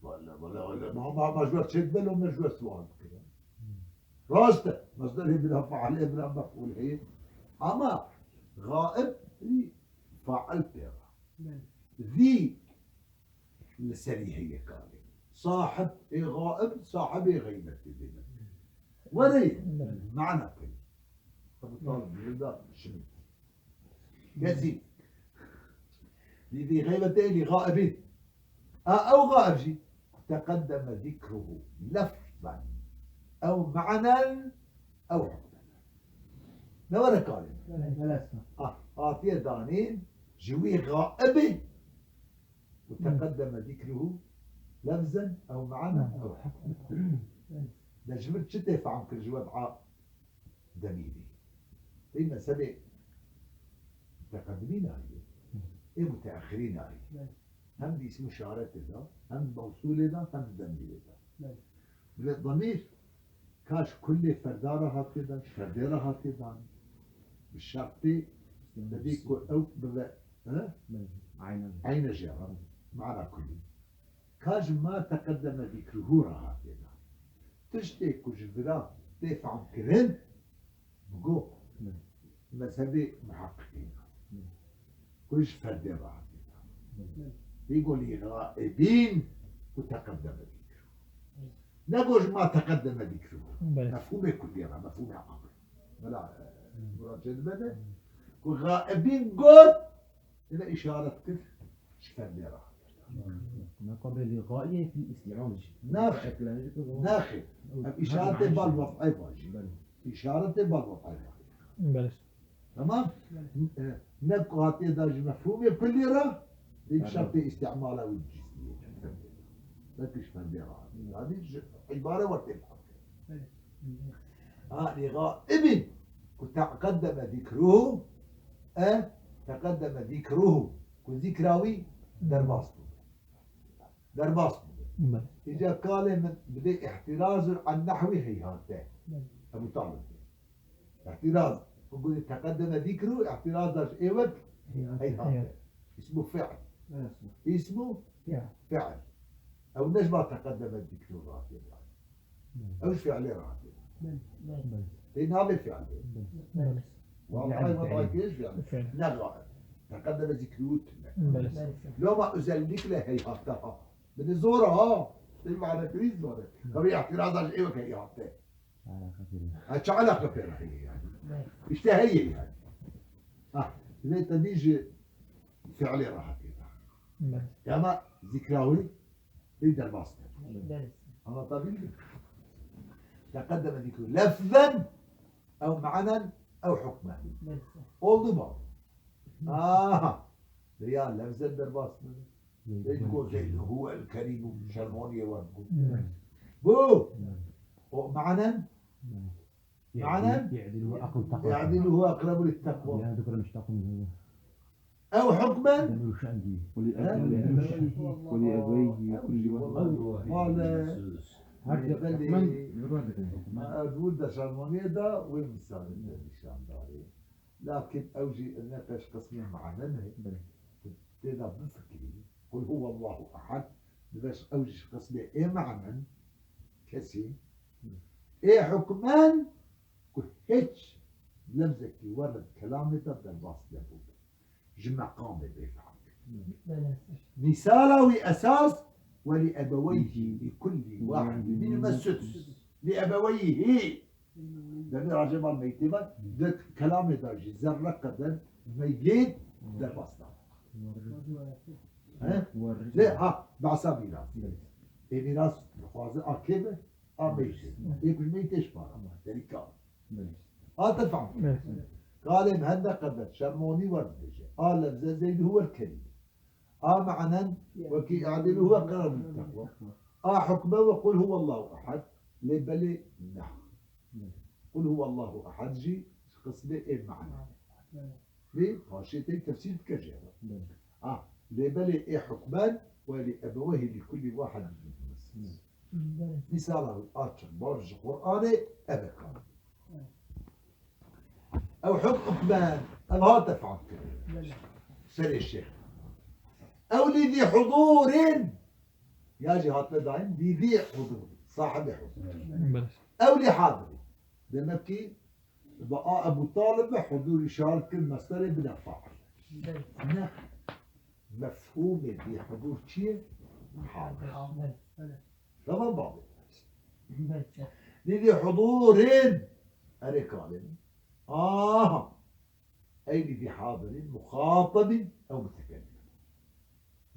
Welle, welle, welle. Ma, ma, ma ji we çêdibe lo me ji we sual bikire. Rast e. Mesderê bila faal, bila mef'ul heye. Ama xaib faal pê re. Belê. Zî li serî heye karê. Sahib ê xaib, sahibê xeybetê bêne. Were, mana pey. Ebu Talib li da şimit. Kesî. Lî vî xeybetê lî xaibîn. A ew xaib jî teqeddeme zikruhu lefzen ew ma'nen ew hukmen. Ne were karê. Belê. Ah, hatiye danîn ji wî xaibî. وتقدم ذكره لفظا أو معنى أو حكما. De ji vir çi tê fehm kir ji wed'a demîrî? Ê mezhebê muteqedimîn heye, ê muteexirîn heye. Hem di îsmî şaretê de, hem di mewsûlê de, hem di demîrê de. Belê. Bi demîr Ka ji kulê ferda re hatiye dan, ji ferdê re hatiye dan. Bi şertê dibê ku ew bibe, he? Eyne jê re, mana kulî. Ka ji ma teqeddeme zîkruhu re hatiye dan. Tiştê ku ji vira tê fehm kirin, bi go mezhebê muheqqiqîn. Ku ji ferdê re hatiye dan. Vî go lî xaibîn ku teqeddeme zîkruhu. Ne go ji ma teqeddeme zîkruhu. Belê. Mefhûmê kulî re, mefhûmê aqil. Bela, e, murad çêdibe de. Ku xaibîn got, êne îşaret kir, ji ferdê re. Ne qabilê lîxayê fî îstî'an jî. Naxê. Naxê. Ev îşaretê bal wef'ay bajî. Belê. Îşaretê bal wef'ay bajî. Belê. Tamam? E, ne ku hatiye da ji mefhûmê kulî re, lê bi şertê îstimala wî cizmiyê. Belkî ji ferdê re. Yanî ji îbare werte. Ha, lî xaibîn ku teqeddeme zîkruhu, e, teqeddeme zîkruhu, ku zîkra wî derbas bû. Derbas bû. Belê. Îca kalê min bidê îhtirazun an nehwî heyhate. Belê. Ebu Talib. Îhtiraz. Ku gotî teqeddeme zîkru, îhtiraz da ji ê wek heyhate. Heyhate. Îsmu fi'l. Îsmu fi'l. Ew ne ji ba teqeddeme zîkru re hatiye. Ew ji fi'lê re hatiye. Tê navê fi'lê. Waqay, waqay kê ji fi'lê. Ne gaib. Teqeddeme zîkru tune. Loma özellikle heyhate ha. Bi de zor ha. Tê mane kriz zor e. Tabii îhtiraza ji ê wek heyhate. Ha, çi alaka pê re heye yani? İşte heye yani. Ha, divê te dî ji fi'lê re hatiye. Ya ama zîkra wî pê derbas ne. Anlatabildim. Teqeddeme zîkru lefzen ew ma'nen ew hukmen. Oldu mu? Aha. Ya lefzen derbas ne. Ê digo zey huwel kerîm û şermoniyê wer digo. Bu. O manen. Manen. يعدل هو أقرب للتقوى. يعدل هو أقرب للتقوى. Ew hukmen. ولأبويه لكل واحد. Her belê. Ma ez wî de şermoniyê de wê misalê te nîşan darê. Lakin ew jî ne peş qismê manen e. Belê. Tê de bifikirî. Kul huwallahu ehad. Dibe ew jî ji qismê ê manen. Kesî. Ê hukmen ku hiç lefzekî were di kelamê de derbas nebûbe. ji meqamê bê fehm. Mîsala wî esas, "Welî ebeweyhî lî kullî wahidî mînhuma sudus." Lî ebeweyhî. Demê racê mal meytê ve, di kelamê de jî zerre qeden meylên derbas da. He? Lê ha, behsa mîras. Ê mîras dixwaze a kê be? A meytê. Ê ku ji meytê ji para me, derî ka. Hate fehm. Kalê me hende qebet, şermonî wer dibêje. A lefze zeyduhu wer kerî. A ma'nen wekî i'diluhu wer qerarun lit teqwa. A hukme we qul huwallahu ehad. Lê belê ne. Qul huwallahu ehad jî qismê ê ma'nen. Lê paşê tê tefsîr dike jê re. A, lê belê ê hukmen welî ebeweyhî lî kullî wahidî mînhuma sudus. Mîsala wî açiq baş ji Qur'anê ev e ka. Ew hukmen, ev hate fehm kirin. Serê şêx. Ew lî zî hudûrin. Ya jî hatine dayîn, lî zî hudûr. Sahibê hudûr. Belê. Ew lî hadirî. Demek ki, bi a Ebu Talib ve hudûr îşaret kir, mesderê bide fail. Ne. Mefhûmê zî hudûr çi ye? Hadir. Tamam babê. Lî zî hudûrin. Erê kalê min. Aha. Ey lî zî hadirîn muxatabîn ew mutekellim.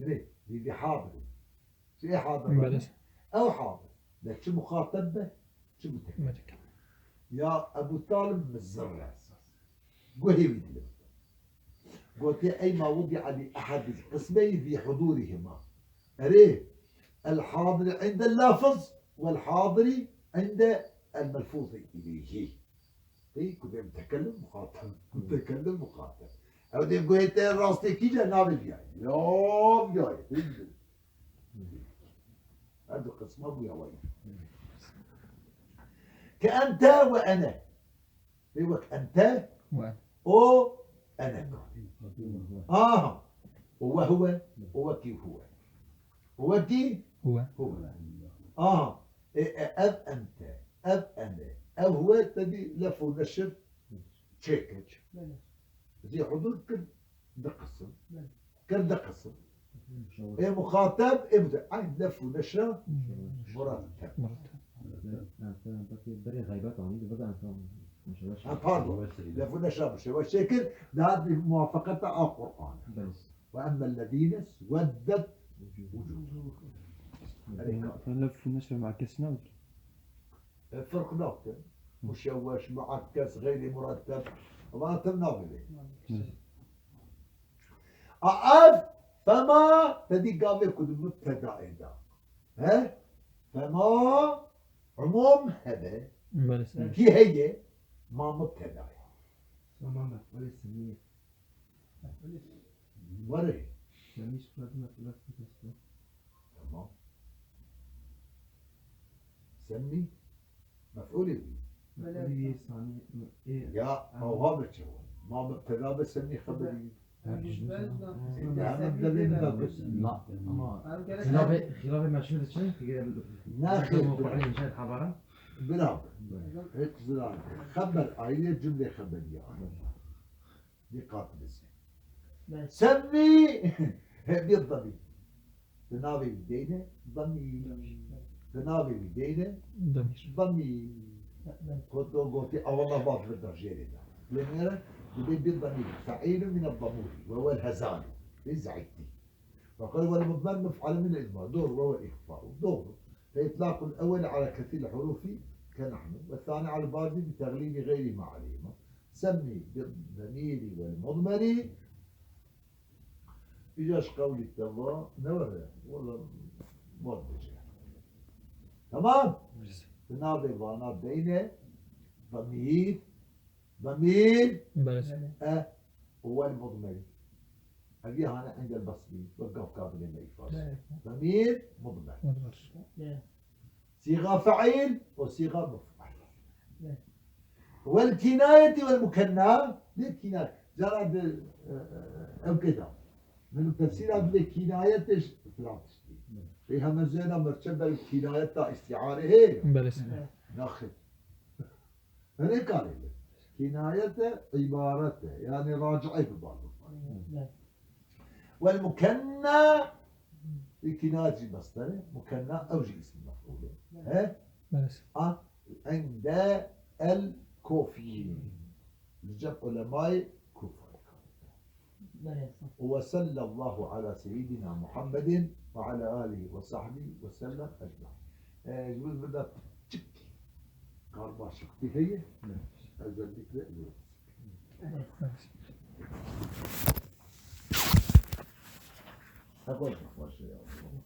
Lê lî zî hadirîn. Çi ê hadir Belê. Ew hadir. De çi muxatab be, çi mutekellim. Mutekellim. Ya Ebu Talib mizir re esas. Guhê wî dile. Gotiye, "Ey ma wudî elî ehad qismeyî zî hudûrî hima." Erê, el hadiri inde lafiz, wel hadiri inde el melfûzi ileyhî. Ey, ku dê mutekellim muxatab. Mutekellim muxatab. Ew dê guhê te rastê kî ce navê biyayê. Ya biyayê. Her du qisma bûya wayî. Ke ente we ene. Ê wek ente, we. O ene. Aha. O we huwe, o wekî huwe. O wekî huwe. Huwe. Aha. Ê, e, ev ente, ev ene, ev huwe te dî lef û neşir çêkir. Belê. Zî hudûr kir di qisim. Belê. Kir di qisim. Ê muxateb, ê mude-, eyn lef û neşra murateb. Murateb. Berê xeybet anî, di bide Ha, pardon. Lef û neşra bi şeweşê kir, daha di muwafeqeta a Qur'an. Belê. Ve emmellezîne sweddet wucûhuhum. Erê ka. Lef û neşra muakkes nabî. E, ferq nakin. Muşewweş, muakkes, xeyrî muretteb. Ama tem nabî. Hı. A ev, fema, te dî gavê ku di mubtedayê de. He? Fema, umum hebe. Belê. Kî heye? Ma mubtedayê. Tamam, bak, öyle sınırı. Were. Semî ji xwe dime tu lef bideste. Tamam. Semî mef'ulê wî. Belê. Mef'ulê wî sanî, ê, Ya, em- awha be çawa? Ma mubteda be semî xeberî. Em ji ber de. Ê, de em Semî de bê bê me bê. Na, ama Em gerek xilafê, xilafê meşhur diçin, ki gel- Na, xêr, Muqarrî bira. Şahid Habara. Bira. Belê. Hiç ziran. Xeber ayrı, cümle xeberiye ayrı. Dîqat bise. Belê. Semmî bi demîr. Di navê wî deyne demîr. Di navê wî deyne Demîr. Demîr. Belê. Ku tu gotî, "A wallah, baf vir da jêrê de." Lê nere, dibê bi demîr. Feîlun mine demûrî. Ve wel hezalî. Ve zeîtî. Ve qal wel mudmer mef'al mine idmar. Doğru. Ve wel ihfa. Doğru. Fe itlaqul ewwel ala kesîril hurufi ke nahnu. Ve thani ala bazî bi teglibi gayri ma aleyhima. Semmî bi demîrî wel mudmerî. Îca ji qewlî te va, ne were, wala wan bêje. Tamam? Di navê vana deyne, demîr, demîr, Belê. E, û wel mudmerî. Ev yê hane indel basrî, wek gav kabilê me îfade. Belê. Demîr, mudmer. Mudmer. Belê. Sîxa feîl û sîxa mef'ul. Evet. Wel kînayetî wel mukenna, lê kînayet. Cara di, e, e, ew kê da. Min tefsîra bide kînayetê ji filan tiştî. Evet. Ê heme zêna merçe ber kînayeta îstîarê heye. Belê. Evet. Naxir. Erê karê li. Kînayete îbarete. Yani raci'ê bi bar bixwe. Vel mukenna, îkî nacî mesderê, mukenna ew jî îsmî mef'ûlê. He? Belê. A, inde el kufiyyin. Li cem ulemayê Kufayê. Belê. Ve sallallahu ala seyyidina Muhammedin ve ala alihi ve sahbihi ve sellem ecmaîn. Ee, ji bo vir de piçik karbaşik heye. Özellikle Heval baş ya.